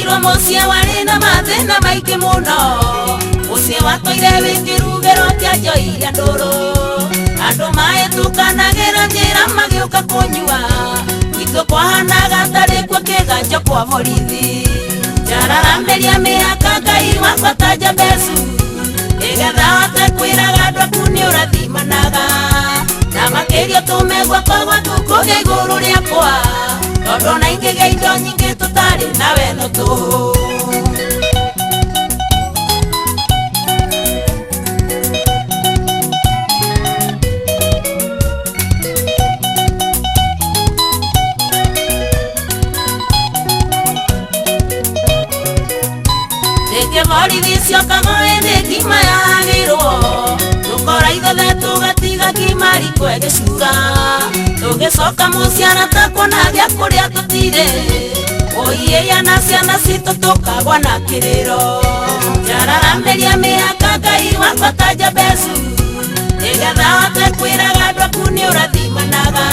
Ndaciarĩirwo mũciĩ warĩ na mathĩna maingĩ mũno, mũciĩ watũire wĩ kĩrugĩro kĩa njoiria ndũrũ. Andũ mahĩtũkanagĩra njĩra magĩũka kũnyua, gwitũ kwahanaga tarĩ kuo kĩganjo kwa borithi. Njararamĩria mĩhaka Ngai wakwa ta Jabezu, nĩgetha hote kwĩraga andũ aku nĩ ũrathimanaga. Na makĩria ũtũme guoko gwaku kũgĩe igũrũ rĩakwa, tondũ ona ingĩgĩa indo nyingĩ tũtarĩ nawe no tũhũ. Rĩngĩ borithi ciokaga ĩndĩ ngima yagĩrwo, tũkora ithuothe tũgatiga ngima riko ĩgĩcura. Tũgĩcoka mũciĩ arata kuona gĩa kũrĩa tũtirĩ, ũiĩya na ciana citũ tũkagwa na kĩrĩro. Njararamĩria mĩhaka Ngai wakwa ta Jabezu, nĩgetha hote kwĩraga andũ aku nĩ ũrathimanaga.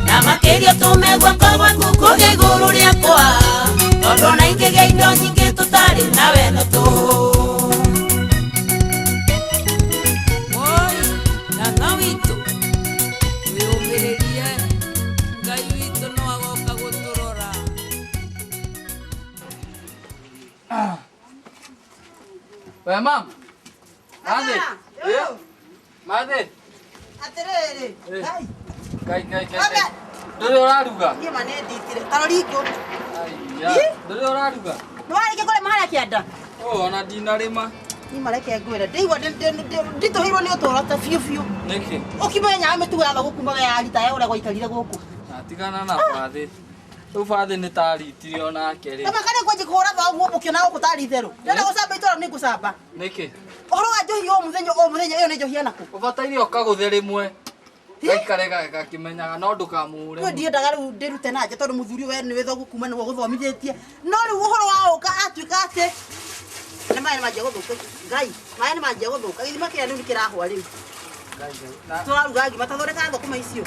Na makĩria ũtũme guoko gwaku kũgĩe igũrũ rĩakwa, tondũ ona ingĩgĩa indo nyingĩ tũtarĩ nawe no tũhũ. Woi, ng'ang'a witũ, wĩyũmĩrĩrie, Ngai witũ no agoka gũtũrora. We mam. Mathe. Mathe. Atĩrĩrĩ, Eh. Ngai, Ngai ngai ngai. Baba. Ndũrĩ ũraruga? Niĩ ma nĩ nditire. Ta rora ingũ. Aiya. Ndũrĩ ũraruga? Nĩ warĩkia kũrĩma harĩa kĩanda? Oh, ona ndinarĩma. Niĩ ma reke ngwĩre, ndĩigua nditũhĩirwo nĩ ũtũũro ta biũ biũ. Nĩkĩ? Ũkĩmenyaga mĩtugo ya thogũ kumaga ya ritaya ũrĩa gwaikarire gũkũ. Na tigana na bathĩ. Rĩu bathĩ nĩ taritire onake rĩ. Kama kana ngwanjia kũhũra thoguo mũkĩona gũkũ tarĩ itherũ. Ndĩrenda gũcamba itũũra nĩ ngũcamba. Nĩkĩ? Ũhoro wa njohi o mũthenya o mũthenya ĩyo nĩ njohi ya nakũ? Ũbataire ũkagũthe rĩmwe. Gaikare gakĩmenyaga no ndũkamũhũre. Niĩ ndiendaga rĩu ndĩrute na nja tondũ mũthuri we nĩwe thoguo kuma nĩwe ũgũthomithĩtie. No rĩu ũhoro wa ũka atuĩka atĩ nĩ maĩ nĩ manjia gũthũka. Ngai, maĩ nĩ manjia gũthũka. Gĩthima kĩrĩa rĩu nĩ kĩrahũa rĩu. Tũraruga ngima ta thondeka thũkũma icio.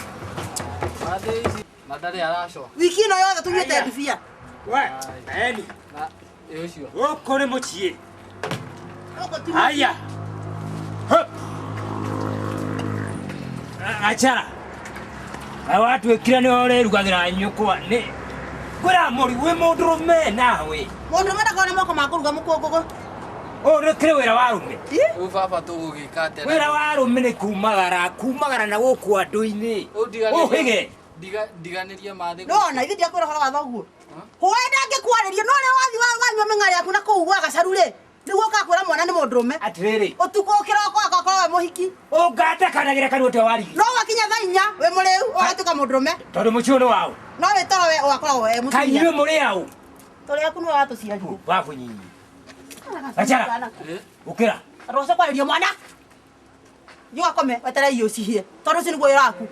Bathĩ ici na ndarĩ aracoka. Wiki ĩno yothe tũnyuĩte ndubia. We, eni, Na ĩ ũcio. gũkũ nĩ mũciĩ. Gũkũ ti mũciĩ. Haya. Hup. Achara. Na watuĩkire nĩ ũrĩrugagĩra nyũkwa nĩ kwĩra mũri wĩ mũndũrũme nawe. Mũndũ ũrũme ndakoragwo na moko ma kũruga mũkũngũgũ. Ũyũ nĩ kĩrĩ wĩra wa arũme. Rĩu baba tũgũgĩka atĩa? Wĩra wa arũme nĩ kumagara, kumagara na gũkũ andũ-inĩ. Rĩu ndiganĩrie- Ũhĩge. Ndiganĩrie mathĩ. No ona ithuĩ ndiakwĩra ũhoro wa thoguo. Hwaĩ ndangĩkwarĩria no rĩrĩa wathiĩ wanyua mĩng'ara yaku na kũu gwa gacaru rĩ, nĩguo ũkakwĩra mwana nĩ mũndũrũme. Atĩrĩrĩ. Ũtukũ kĩroko agakorwo we mũhiki. Ũngatekanagĩra kanua ũrĩa waririe. No wakinya thaa inya wĩ mũrĩu ũgatuĩka mũndũrũme. Tondũ mũciĩ ũyũ nĩ waũ. No wĩ toro we ũgakoragwo wĩ mũtumia. Kaĩ inyuĩ mũrĩ aũ? Tũrĩ aku nĩwe watũciarire. Babu nyinyi. Gachara. Ũkĩra. Roca kwarĩria mwana. Thiĩ ũgakome weterere irio cihĩe. Tondũ ũcio nĩguo wĩra waku.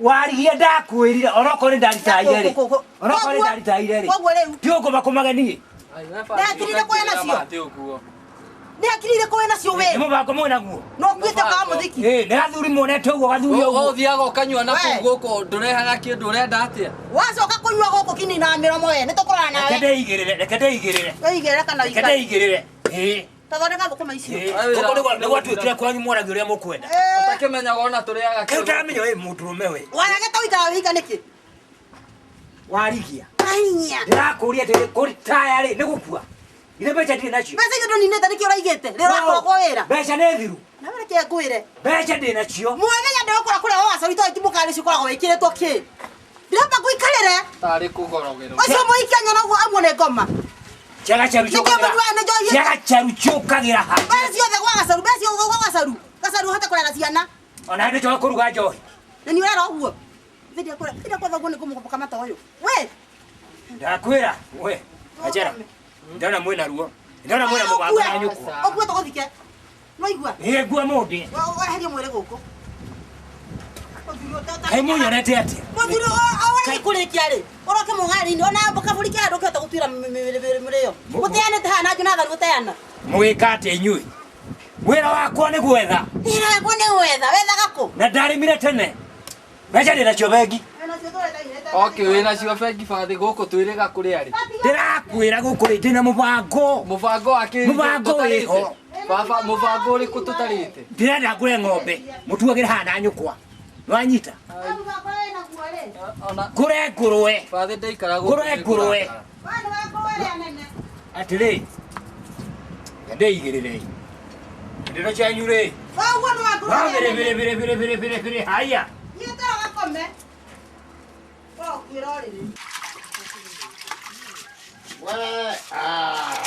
Warigie ndakwĩrire onokorwo nĩ ndaritaire rĩ. Onokorwo nĩ ndaritaire rĩ. Koguo rĩu. Ti ũkũma kũmagenie. Nĩakirire kũrĩa nacio. Nĩakirire kũrĩa nacio we. Nĩ mũbango mwĩnaguo. No ũkuĩte ũkaga mũthiki. Ĩ nĩ athuri monete ũguo gathuri ũguo. Ũthiaga ũkanyua na kũu gũkũ ndũrehaga kĩndũ ũrenda atĩa? Wacoka kũnyua gũkũ kinina mĩromo we nĩ tũkũrora nawe. Reke ndĩigĩrĩre, reke ndĩigĩrĩre. Wĩigĩrĩre kana Reke ũikare. ndĩigĩrĩre. Ĩ. Ta thondeka thũkũma icio. Gũkũ nĩ gwatuĩkire kwanyu mwaragia ũrĩa mũkwenda. Ũtakĩmenyaga ona tũrĩaga kĩndũ. Ũtaramenya wĩ mũndũrũme we. Warage ta ũikaraga wĩika nĩkĩ? Warigia. Ainya. Ndĩrakũria atĩrĩ kũritaya rĩ nĩ gũkua. Ithe mbeca ndirĩ nacio. Mbeca icio ndũninĩte nĩkĩ ũraigĩte? Rĩrĩa ũrakoragwo wĩra. Mbeca nĩ thiru. Na we reke ngwĩre. Mbeca ndĩ nacio. Mũthenya ndĩgũkora kũrĩa wa wacaru itoi timũkarĩ ũcio ũkoragwo wĩkĩrĩtwo kĩ? Ndĩramba ngũikarĩre. Tarĩ kũgorogerwo. Ũcio mũikia nyona ũguo amuone ngoma. Kĩaga kĩaru Nĩkĩo mũnyuaga nĩ njohi. Kĩaga kĩaru kĩũkagĩra ha. Mbeca ciothe gwa gacaru, mbeca ciothe gwa gacaru. Gacaru ũhote kũrera ciana. Ona nĩ njohi kũruga njohi. Na nĩ ũrera ũguo. Ndĩra kwĩra thoguo nĩ ngũmũkomboka mata ũyũ. We. Ndakwĩra we. Anjera. Ndona mwĩna ruo. Ndona mwĩna mũbango na nyũkwa. Ũkue tũgũthike. Nĩwaigua? Ĩ ngua mũndĩ. Weherie mwĩrĩ gũkũ. Kaĩ mũnyonete atĩa? Mũthuri ũrĩa kũrĩkia rĩ, ũroke mũng'arĩ-inĩ ona kabũri kĩa andũ ũkĩhota gũtuĩra mĩrĩo. Gũteanĩte haha na Jonathan gũteana. Mũgĩka atĩa inyuĩ? Wĩra wakwa nĩ gwetha. Wĩra wakwa nĩ gwetha. Wethaga kũ? Na ndarĩmire tene. Mbeca ndĩ nacio bengi. nacio tũreta Okay, wĩna cio bengi bathi gũkũ twĩrĩga kũrĩ arĩ. Ndĩrakwĩra gũkũ rĩ ndĩna mũbango. Mũbango wa kĩ? Mũbango tũtarĩte? wĩho. Baba, mũbango ũrĩkũ tũtarĩte? Ndĩrenda ngũre ng'ombe mũtuagĩre haha na nyũkwa. Nĩwanyita? Ona Ngũre ngũrwe. bathi ndaikara gũkũ. Ngũrwe ngũrwe. nĩngũrakara. Atĩrĩ. Ndeigĩrĩre. Ndeto cianyu rĩ. Bĩrĩ bĩrĩ bĩrĩ bĩrĩ bĩrĩ bĩrĩ bĩrĩ haya. We, ah.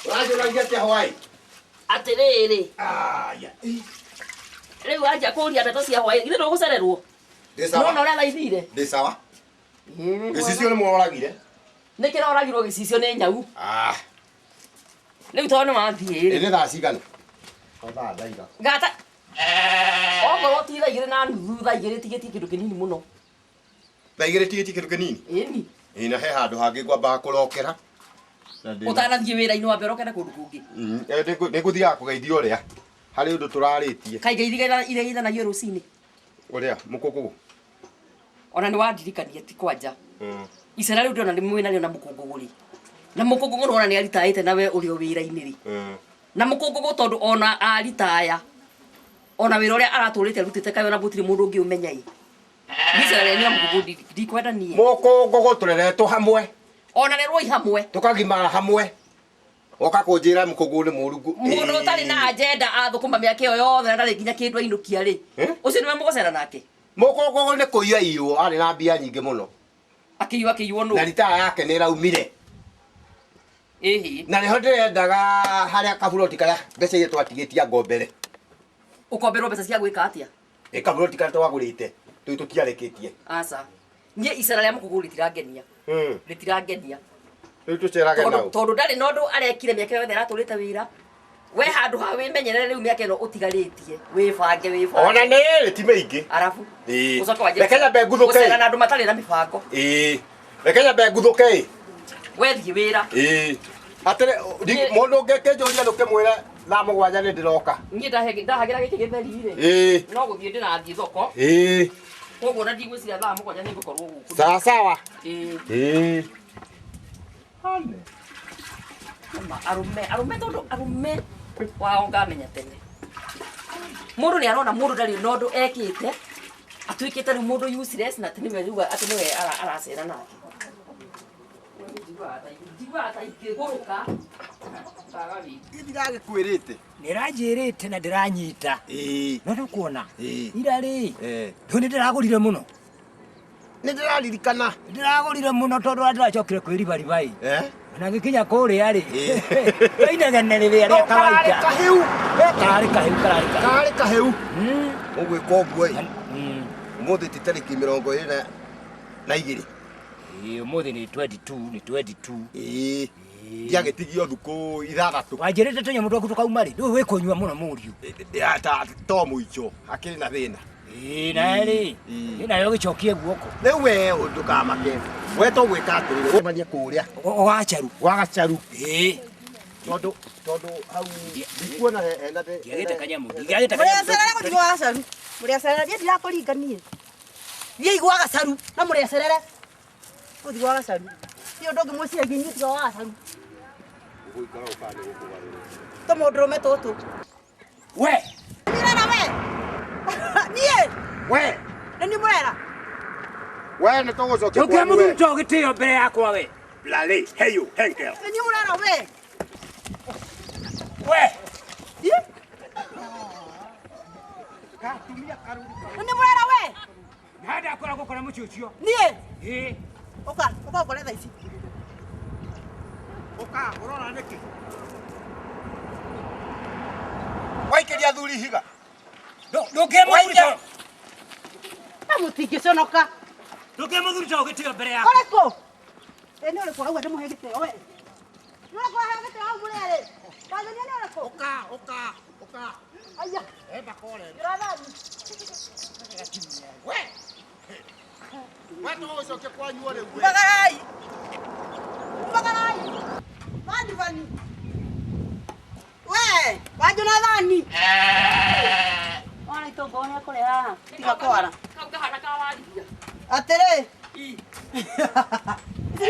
Ũranjũragia atĩa hwaĩ? Atĩrĩrĩ, Ah, ya. rĩu wanjia kũria ndeto cia hwaĩ, githĩ ndũgũcererwo? Ndĩ sawa. Nona ũrĩa thaithire? Ndĩ sawa. Gĩcicio nĩ mworagire. Nĩ kĩroragirwo gĩcicio nĩ nyau. Ah, Rĩu tondũ nĩ wathiĩ rĩ. ĩ nĩ thaa cigana? O thaa ndaiga. Ngata okorwo ti thaa igĩrĩ na nuthu, thaa igĩrĩ tigĩtie kĩndũ kĩnini mũno. Thaa igĩrĩ tigĩtie kĩndũ kĩnini? Ĩni. Ĩ na he handũ hangĩ ngwambaga kũrokera. Na ndĩna- Ũtanathiĩ wĩra-inĩ wambe ũrokere kũndũ kũngĩ. Mm, eh, nĩngũthiaga kũgeithia ũrĩa. Harĩ ũndũ tũrarĩtie. Kaĩ ngeithi igeithanagio rũcinĩ. Ũrĩa mũkũngũgũ. Ona nĩ wandirikania ti kwanja. Mm. Icera rĩu ndĩrona nĩ mwĩnarĩo na mũkũngũgũ rĩ. Na mũkũngũgũ nĩwona nĩ aritaĩte nawe ũrĩ o wĩra-inĩ rĩ. Mm. Na mũkũngũgũ tondũ ona aritaya ona wĩra ũrĩa aratũrĩte arutĩte kaĩ ona gũtirĩ mũndũ ũngĩ ũmenya ĩ. Niĩ icera rĩanyu na mũkũngũgũ ndikwenda niĩ. Mũkũngũgũ tũreretwo hamwe. Ona rerwo i hamwe. Tũkagimara hamwe. Woka kũnjĩra mũkũngũgũ nĩ mũũru. Mũndũ ũtarĩ na agenda athũkũma mĩaka ĩyo yothe na ndarĩ nginya kĩndũ ainũkia rĩ. Eh? Ũcio nĩwe mũgũcera nake. Mũkũngũgũ nĩ kũiya iywo arĩ na mbia nyingĩ mũno. Akĩiywo akĩiywo nũ? Na ritaya yake nĩ ĩraumire. Ĩhĩ. Na nĩho ndĩrendaga harĩa kaburoti karĩa mbeca iria twatigĩtie ngombere. Ũkomberwo mbeca cia gwĩka atĩa? Ĩ kaburoti karĩa twagũrĩte tũu tũtiarĩkĩtie. Aca. Niĩ icera rĩa mũkũngũgũ rĩtirangenia. Mm. Rĩtirangenia. Rĩu tũcerage Tondũ nao. tondũ ndarĩ na ũndũ arekire mĩaka yothe aratũrĩte wĩra. We handũ ha wĩmenyerere rĩu mĩaka ĩno ũtigarĩtie. Wĩbange wĩbange. Ona nĩ ĩrĩ ti mĩingĩ. Arabu. Ĩĩ. Ũcoke wanjie Reke nyambe nguthũke. gũcera na andũ matarĩ na mĩbango. Ĩĩ. Reke nyambe nguthũke ĩ. We thiĩ wĩra. Ĩĩ. Atĩrĩ mũndũ ũngĩ akĩnjũria ndũkĩmwĩre thaa mũgwanja nĩ ndĩroka. Niĩ ndahagĩra gĩkĩ gĩtheri rĩ. Ĩĩ. No gũthiĩ ndĩrathiĩ thoko. Ĩĩ. Koguo na ndigwĩciria thaa mũgwanja nĩ ngũkorwo gũkũ. Sawa sawa. Ĩĩ. Ĩĩ. Ma, arũme arũme tondũ arũme wao ngamenya tene mũndũ nĩ arona mũndũ ndarĩ na ũndũ ekĩte atuĩkĩte rĩu mũndũ useless na atĩ nĩwe rĩu atĩ nĩwe aracera nake. Njiguaga ta ingĩgũrũka ngaga wĩra. Ndiragĩkwĩrĩte. Nĩranjĩrĩte na ndĩranyita. Ĩĩ. No nĩũkuona. Ĩĩ. Ira rĩ. Eh. Rĩu nĩndĩragũrire mũno. Nĩ ndĩraririkana. Ndĩragũrire mũno tondũ ndĩracokire kwĩribariba ĩ. Eh? Na ngĩkinya kũrĩa rĩ. Ĩĩ. Inegene rĩrĩa rĩa kawaida. Kararĩ kahĩu. Kararĩ kahĩu kararĩ kahĩu. Kararĩ kahĩu. Mm. Ũgwĩka ũguo ĩ. Mm. Ũmũthĩ ti tarĩki mĩrongo ĩrĩ na igĩrĩ. Ĩĩ ũmũthĩ nĩ 22 nĩ 22. Ĩĩ. Ndiagĩtigio thukũ ithathatũ. Wanjĩrĩte tũnyamũ twaku tũkauma rĩ. Rĩu wĩkũnyua mũno mũriũ. To mũico hakĩrĩ na thĩna. Ĩĩ na rĩ. Ĩĩ. Ĩ nayo gĩcokie guoko. Rĩu we ndũkamake. We tũgwĩka atĩrĩrĩ. Ũcemanie kũrĩa. Wa Gacharu. Gwa Gacharu. Ĩĩ. Tondũ tondũ hau ndikuona hena Ndiagĩte kanyamũ. Ndiagĩte kanyamũ. Mũrĩacerere gũthiĩ gwa Gacaru. Mũrĩacerere niĩ ndirakũringa niĩ. Thiĩi gwa Gacaru na mũrĩacerere. Gũthiĩ gwa Gacaru. Niĩ ũndũ ũngĩ mũciragia inyuĩ tiga wa Gacaru. Tũmũndũrũme tũtũ. We. Nĩũrera we. Niĩ We. nĩ niĩ mũrera. We nĩ tũgũcokia Ndũkĩhe mũthuri to gĩtĩo mbere yakwa we. Lale, heyo, henkel. Nĩ niĩ mũrera we. We. Ĩ? Nĩ niĩ mũrera we. Na ndakora gũkora mũciĩ ũcio. Niĩ. Ĩĩ. Ũka, ũka ũkore thaa ici. Ũka, ũrora nĩkĩ? Waikĩria athuri ihiga. Ndũkĩhe mũthuri to. Na mũtingĩconoka. Ndũkĩhe mũthuri to gĩtĩo mbere yakwa. Ũrĩkũ? Ĩ nĩ ũrĩkũ auga ndĩmũhe gĩtĩo we? Nĩ ũrĩkũ aheo gĩtĩo hau mũrĩ erĩ? Tanzania nĩ ũrĩkũ? Ũka, ũka, ũka. Aya. Enda kore. Ndĩrathambi. We. We tũgũcokia kwanyu rĩu we. Umagarai. Umagarai. Bani bani. We, wa Jonathani. Ona itũngũrũ nĩ ekũrĩa haha. Tiga kwara. Kau kahana ka warithia. Atĩrĩ. Ici nĩ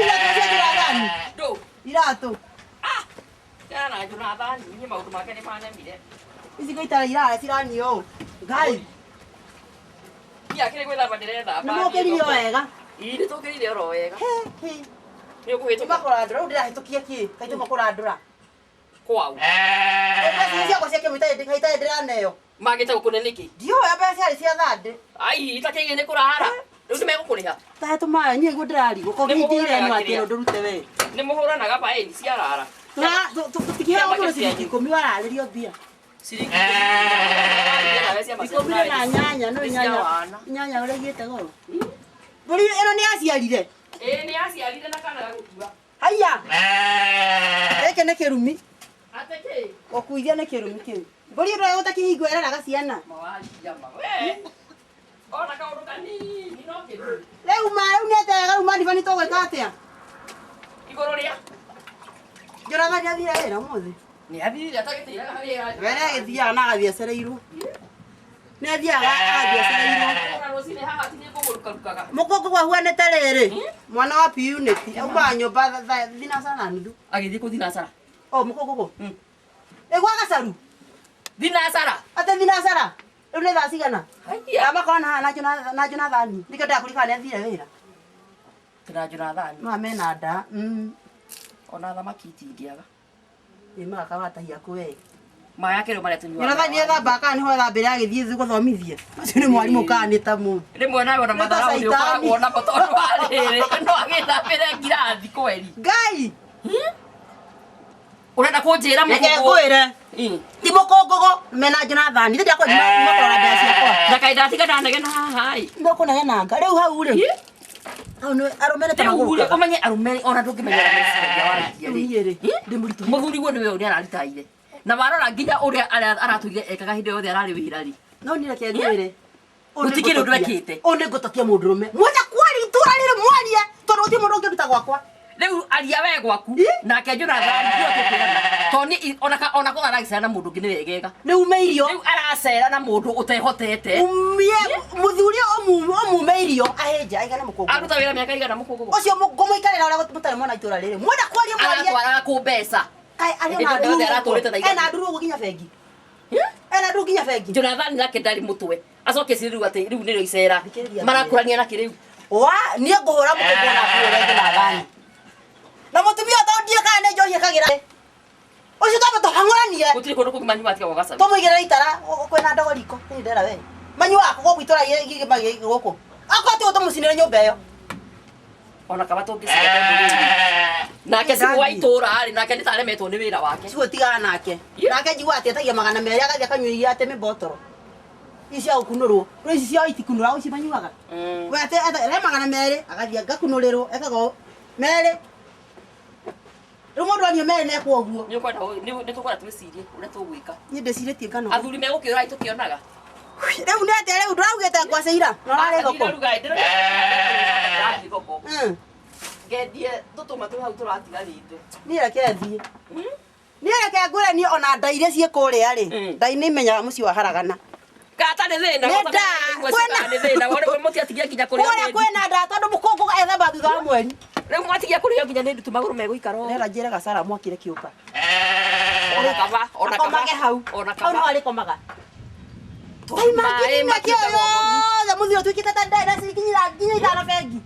iratũ cia Jonathani. Ndũ. Iratũ. Tigana na Jonathani, niĩ maũndũ make nĩ manemire. Ici ngũikara irara cirania ũũ. Ngai. Niĩ akĩrĩ gwĩthamba ndĩrethamba. Nĩ mũkĩrire o wega. Ii nĩ tũkĩrire oro wega. He. Nĩ ũkũhĩtũka. Tuma kũrandũra, rĩu ndĩrahĩtũkia kĩ? Kaĩ tuma kũrandũra. Kwao. Mbeca ici ciakwa cia kĩmwe itarĩ ndĩraneo. Magĩte gũkũne nĩkĩ? Ndiũĩ mbeca ciarĩ cia thandĩ. Ai, itakĩgĩ nĩ kũrara. Rĩu nĩ megũkũrĩha. Ta tũmaĩ niĩ guo ndĩrarigwo ko Nĩ hingĩire mũhũranaga ĩno atĩ kĩrĩa? ĩno ndũrute we. Nĩ mũhũranaga baĩni ciarara. Tũtikĩheagwo mũndũ ciringi ikũmi wararĩrio mbia. Ciringi ikũmi. Ikũmi na nyanya no inyanya. Inyanya ũrĩa igĩte goro. Mbũri ĩno nĩ yaciarire. Ĩĩ nĩ yaciarire na kana gagũkua. Haiya. Gĩkĩ nĩ kĩrumi. Atĩ kĩ? Gũkuithia nĩ kĩrumi kĩu. Mbũri ĩno ĩgũtakĩhingwo ĩreraga ciana. Mawaria ma. We. Ona kaũndũ kanini no kĩrumi. Rĩu ma rĩu nĩ atega rĩu mandibani tũgwĩka atĩa? Igũrũ rĩa. Jonathani athire wĩra ũmũthĩ. Nĩ athire atagĩtĩraga wĩra. We nĩ agĩthiaga na agathiĩ acereirwo. Nĩ athiaga agathiĩ acereirwo. Ona rũcinĩ haha ti nĩ ngũgũrukarukaga. Mũkũngũ gwahuanĩte rĩrĩ mwana wa P-unit aumaga nyũmba thinacara na nuthu. Agĩthiĩ kũ thinacara? O mũkũngũgũ. Ĩ gwa gacaru. Thinacara. Atĩ thinacara. Rĩu nĩ thaa cigana? Haiya. Amakorwo na haha na Jonathani. Nĩkĩo ndĩrakũririkana nĩ athire wĩra. Tũna Jonathani. Ma mena nda. Ona thamaki itingĩaga. Ĩ magaka watahia kũ we. Maĩ akĩrĩ marĩa tũnyuaga. Jonathani ethambaga kana nĩho ethambĩra agĩthiĩ gũthomithia. Ũcio nĩ mwarimũ kana nĩ ta mũndũ. Rĩmwe nawe ona Nĩ ta matharau nĩ caitani. ũkoragwo namo tondũ wa rĩrĩ no agĩthambĩre ngirathi kweri. Ngai. Ũrenda kũnjĩra Reke mũkũngũ? ngwĩre. Ti mũkũngũgũ mena Jonathani. Ndĩrĩa kũrora mbeca ciakwa. Na kaĩ ndatiga ndanegena haha ĩ. Nĩ ũkũnegenanga. Rĩu hau rĩ. Hau nĩ arũme nĩ ta Rĩu rĩ magũkaga. ũmenye arũme ona ndũngĩmenya ũrĩa meciragia waragia Rĩu rĩ. niĩ rĩ ndĩ mũritũ. Mũthuri guo nĩwe ũrĩa araritaire. Na warora nginya ũrĩa aratũire ekaga hĩndĩ yothe ararĩ wĩra rĩ. No niĩ reke ngwĩre. Gũtikĩrĩ ũndũ ekĩte. Ũyũ nĩ ngũtokia mũndũrũme. Mwenda kwaria itũra rĩrĩ mwarie tondũ gũtirĩ mũndũ ũngĩruta gwakwa. Rĩu aria we gwaku nake Jonathani ndio tũkwĩrana. Tondũ niĩ ona korwo aragĩcera na mũndũ ũngĩ nĩ wegega. Nĩ ume irio. Rĩu aracera na mũndũ ũtehotete. Umie mũthuri ũmume irio ahĩnje aigane mũkũngũ. Aruta wĩra mĩaka igana mũkũngũ. Ũcio ngũmũikarĩra ũrĩa mũtarĩ mona itũra rĩrĩ. Mwenda kwaria mwarie. Aratwaraga kũ mbeca. Kaĩ arĩ Hĩndĩ ona ĩyo nduru yothe aratũrĩte na ũguo. igana. Ena nduru ũguo nginya bengi. Ena nduru nginya bengi. Jonathani nake ndarĩ mũtwe. Acoke ecire rĩu atĩ rĩu nĩrĩo icera. Marakũrania nakĩ rĩu? Wa niĩ ngũhũra mũkũngũ na kũhũra Jonathani. Na mũtumia ũyũ tondũ ndiũĩ kana nĩ njohi ĩkagĩra. Ũcio twambe tũhang'ũranie. Gũtirĩ kũndũ kũngĩ manyuaga tiga gwa gacaũ. Tũmũigĩrĩre itara kwĩna ndogo riko. Nĩ ndera we. Manyuaga kũ gũkũ itũra gũkũ. Akorwo ti tũmũcinĩre nyũmba ĩyo. Ona kaba tũngĩcira tondũ rĩrĩ. Nake cibũ wa itũra rĩ nake nĩ ta aremetwo nĩ wĩra wake. Cibũ tigana nake. Nake njiguaga atĩ etagia 200 agathiĩ akanyuithia atĩ mĩbotoro. Ici cia gũkunũrwo. Rĩu ici cia itikunũragwo ici manyuaga. We atĩ re 200 agathiĩ agakunũrĩrwo ekaga ũũ. Merĩ. Rĩu mũndũ anyua merĩ na ekwo ũguo. Nĩ ũkwenda nĩ tũkwenda twĩcirie ũrĩa tũgwĩka. Niĩ ndĩcirĩtie ngano. Athuri megũkĩũra tũkĩonaga. Rĩu nĩ atĩa rĩu ndũraugĩte ngwacĩ ira? Na ũrarĩ thoko. Ndĩraruga ndĩrathiĩ thoko. Ngendie tũtũma tũrĩ hau tũratigarĩte. Niĩ reke thiĩ. Niĩ reke ngwĩre niĩ ona nda iria ciĩ kũrĩa rĩ, nda nĩ imenyaga mũciĩ wa haragana. Gata nĩ thĩna. Nĩ nda. Kwĩna nĩ thĩna. Wone mũtiatigia nginya kũrĩa. Kũrĩa kwĩna nda tondũ mũkũngũ ethamba thutha wa mweri. Rĩu mwatigia kũrĩo nginya nĩ ndutu magũrũ megũikara ũũ. Rera njĩre gacara mwakire kĩũmba. Ona kaba, ona kaba. Akomage hau. Ona Hau kaba. no arĩkomaga. Tondũ Maĩ maĩ mangĩ matuĩkaga yothe mũthuri ũtuĩkĩte ta nda cikinyira nginya ithano bengi.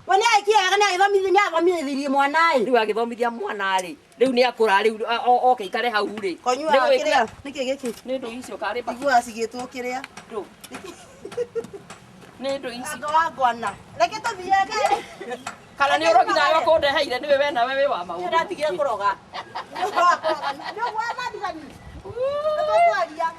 We nĩ agĩkire wega nĩ agĩthomithia nĩ athomithirie mwana ĩ. Rĩu agĩthomithia mwana rĩ, rĩu nĩ akũra rĩu oke ikare hau rĩ. Konyuaga kĩrĩa nĩkĩ gĩkĩ? Nĩ ndũ icio karĩ mbakũri. Iguaga cigĩtwo kĩrĩa. Ndũ. Nĩ ndũ ici. Anga wa ngwana. Reke tũthiĩ reke. Kana nĩ ũrogi nawe kũndeheire nĩwe we nawe wĩ wa maũndũ. Ndĩratigire kũroga. Nĩ ũhoro wa kũroga. Nĩ ũguo wa mathigani. Nĩ tũkwaria.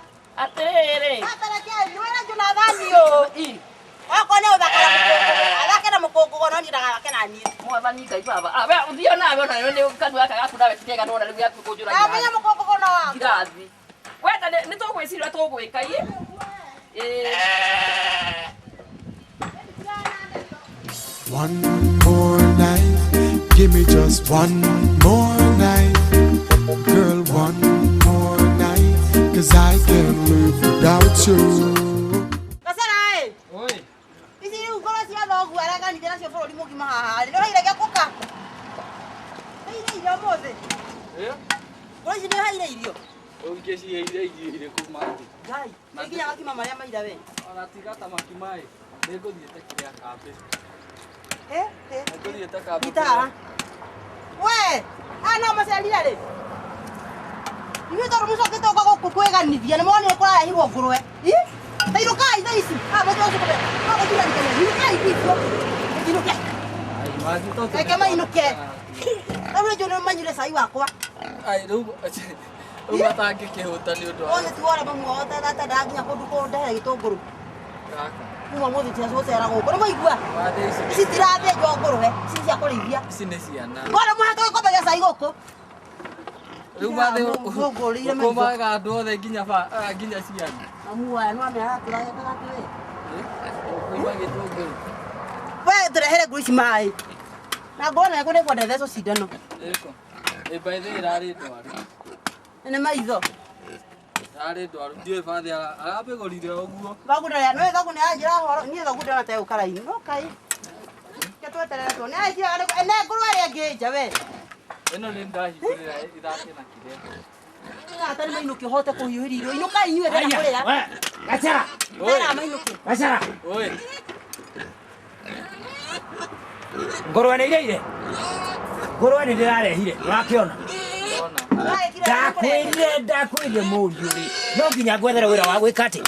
Atĩrĩrĩ. Atareke nĩ wĩra Jonathani ũ. Okorwo nĩ ũthaka na mũkũngũgũ, athake na mũkũngũgũ no niĩ ndagathake na niĩ. Mwathani Ngai baba. Ah, we ũthiĩ nawe ona nĩ kanua gaka gaku nawe ti kega nĩwona rĩu gaku kũnjũra. Ndamenya mũkũngũgũ no wakwa. Ngirathi. Wenda nĩ tũgwĩciria ũrĩa tũgwĩka ĩ. Ĩ. One more night, give me just one more night, girl, one more night, 'cause I can't live without you. Gacara ĩ. Oi. Ici rĩu ngoro cia irio. Ũngĩciheire irio irĩkũ mangĩ? Ngai, nĩ nginya makima marĩa maira we. Ona tiga ta makima ĩ, nĩ ngũthiĩte kĩrĩa kambĩ. Eh, eh. Nĩ ngũthiĩte kambĩ. Nyita haha. We, aya no macerire rĩ. Inyuĩ tondũ mũcokete ũka gũkũ kwĩganithia nĩ mwonire kũrarehirwo ngũrwe. Ĩ? Ta inũkai thaa ici. Ah, mũtwe ũcio kũbe. No gũtiganĩke. Inũkai gwitũ. Inũke. Reke mainũke. Rĩu rĩngĩ nĩ manyuire cai wakwa. Ai, rĩu rĩu matangĩkĩhũta nĩ ũndũ wa Othe ti wora mamu wao atendaga nginya kũndũ kũndehere gĩtũngũrũ. gaka. Kuma mũthĩ tiracũcera gũkũ. Nĩ mwaigua? Wathe ici Ici tirathĩnjwo ngũrwe. Ici nĩ cia kũrĩithia. ici nĩ ciana. Bwana mũhaka gĩkombe gĩa cai gũkũ. Rĩu mathe Mũngũrĩire maitho. ũkũmaga andũ othe nginya ba ah, nginya ciana. Mamu waya no amenya aratũraga atĩ we. Ũkũima gĩtũngũrũ. We tũrehere ngũ ici maĩ. Na ngona nĩ kwenda thecwo cindano. Ĩko. Ĩ by the way ĩrarĩ ndwaru. Nĩ maitho. Ĩrarĩ ndwaru. Ndiũĩ bathi arambĩgũrire ũguo. Thoguo ndarĩa nĩ thoguo nĩ aranjĩra horo niĩ thoguo ndĩrona ta egũka raini. No kai. Ke tweterere tuone. Aranjĩra nĩ ngũrwe ĩrĩa ĩngĩ nja we. Ĩno nĩ ndahingũrĩra ithake na kĩrĩa. Ata nĩ mainũke ũhote kũhiũhĩria irio. Inũkai inyuĩ ndĩrenda kũrĩa. We, Gachara, Ndĩrenda mainũke. Gachara. Oi. Ngũrwe nĩ ireire. Ngũrwe nĩ ndĩrarehire, ũrakĩona. Ndakwĩrire, ndakwĩrire mũriũ rĩ, no nginya ngwethere wĩra wa gwĩka atĩ,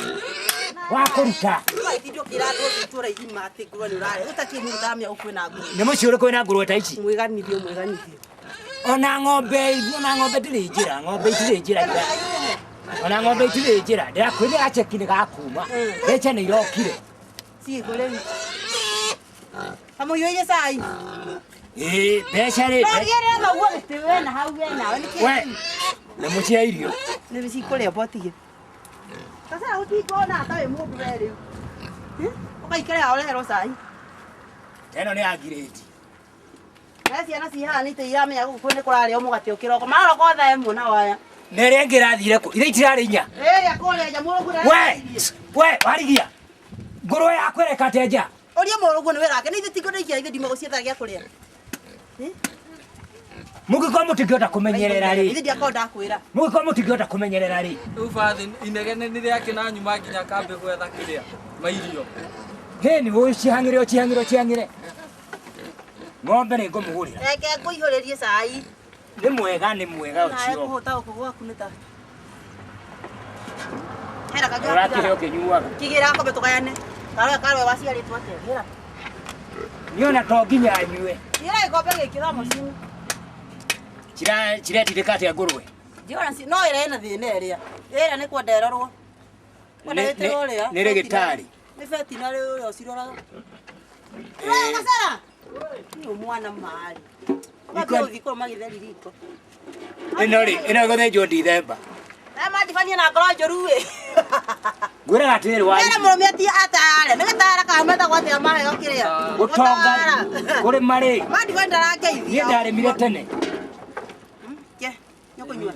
wa kũruta. Itindio kĩra andũ othe itũũra igima atĩ ngũrwe nĩ ũrarĩa. Gũtakĩrĩ mũndũ ũtaramenya gũkũ kwĩna ngũrwe. Nĩ mũciĩ ũrĩkũ wĩna ngũrwe ta ici? Mwĩganithio, mwĩganithio. Ona ng'ombe, ona ng'ombe ndĩrĩ njĩra, ng'ombe itirĩ njĩra. Ona ng'ombe itirĩ njĩra, ndĩrakwĩrire gacheki nĩ gakuma. Mbeca nĩ irokire. Ciĩkũ rĩu. Kamũhiũhĩrie cai. Ĩĩ, mbeca rĩ, No gĩrĩre thoguo gĩtĩ we na hau we nawe nĩ we, kĩĩ? nĩ mũciĩ irio. Nĩ cikũrĩa mbotige. Gacara gũtingona ta wĩ mũndũ we rĩu. Ũgaikara ũreherwo cai. Ĩno nĩ ya ngirĩndi. Na ciana cihaanĩte iramenya gũkũ nĩ kũrarĩo mũgate ũkĩroko. Mararoko thaa ĩmwe na waya. Na ĩrĩa ĩngĩ ĩrathire kũ? Ithe itirarĩ inya. Ĩrĩa kũrĩa nja mũrũguo We, we, warigia. Ngũrwe yaku ĩreka atĩa nja? Ũria mũrũguo nĩ wĩra wake. Nĩ ithe tingũndĩikia ithe ndima gũciethera gĩa kũrĩa. Mũngĩkorwo mũtingĩhota kũmenyerera rĩ. Ithe ndiakorwo ndakwĩra. Mũngĩkorwo mũtingĩhota kũmenyerera rĩ. Rĩu bathi inegene nĩ rĩake na nyuma nginya kambĩ gwetha kĩrĩa mairio. Hĩ nĩ ũcihang'ĩre ũcihang'ĩre ũcihang'ĩre. Ng'ombe nĩ ngũmũgũrĩra. Reke ngũihũrĩrie cai. Nĩ mwega nĩ mwega Nawe ũcio. kũhũta gũkũ gwaku nĩ ta. Hera kangĩ Ũrakĩhe ũkĩnyuaga. Kĩgĩra gakombe tũgayane. Karũe karũe waciarĩtwo atĩa? Gĩra. Niĩ ona to nginya nyue. Gĩra gĩkombe gĩkĩ thamocinĩ. Ciretindĩka atĩa ngũrwe? Ndiona no ĩrĩa ĩna thĩna ĩrĩa. Ĩrĩa nĩ kwenda ĩrorwo. Kwenda ĩtĩrwo ũrĩa. Nĩ rĩgĩtarĩ. Nĩ vetinarĩ ũrĩa ũciroraga. We Gacara. Nĩ mwana marĩ. Ũgathiĩ ũthiĩ kũrũma gĩtheri riko. Ĩno rĩ, ĩno ĩgũthĩnjwo Dithemba. Na mandibania na ngoro njũru ĩ. Ngwĩraga atĩrĩrĩ wa Wĩra mũrũme ati atare. Nĩ gĩtara kana metagwo atĩa maheo kĩrĩa. gũtonga kũrĩma rĩ, Mandibani ndarangeithia. niĩ ndarĩmire tene. Ke, nĩũkũnyua.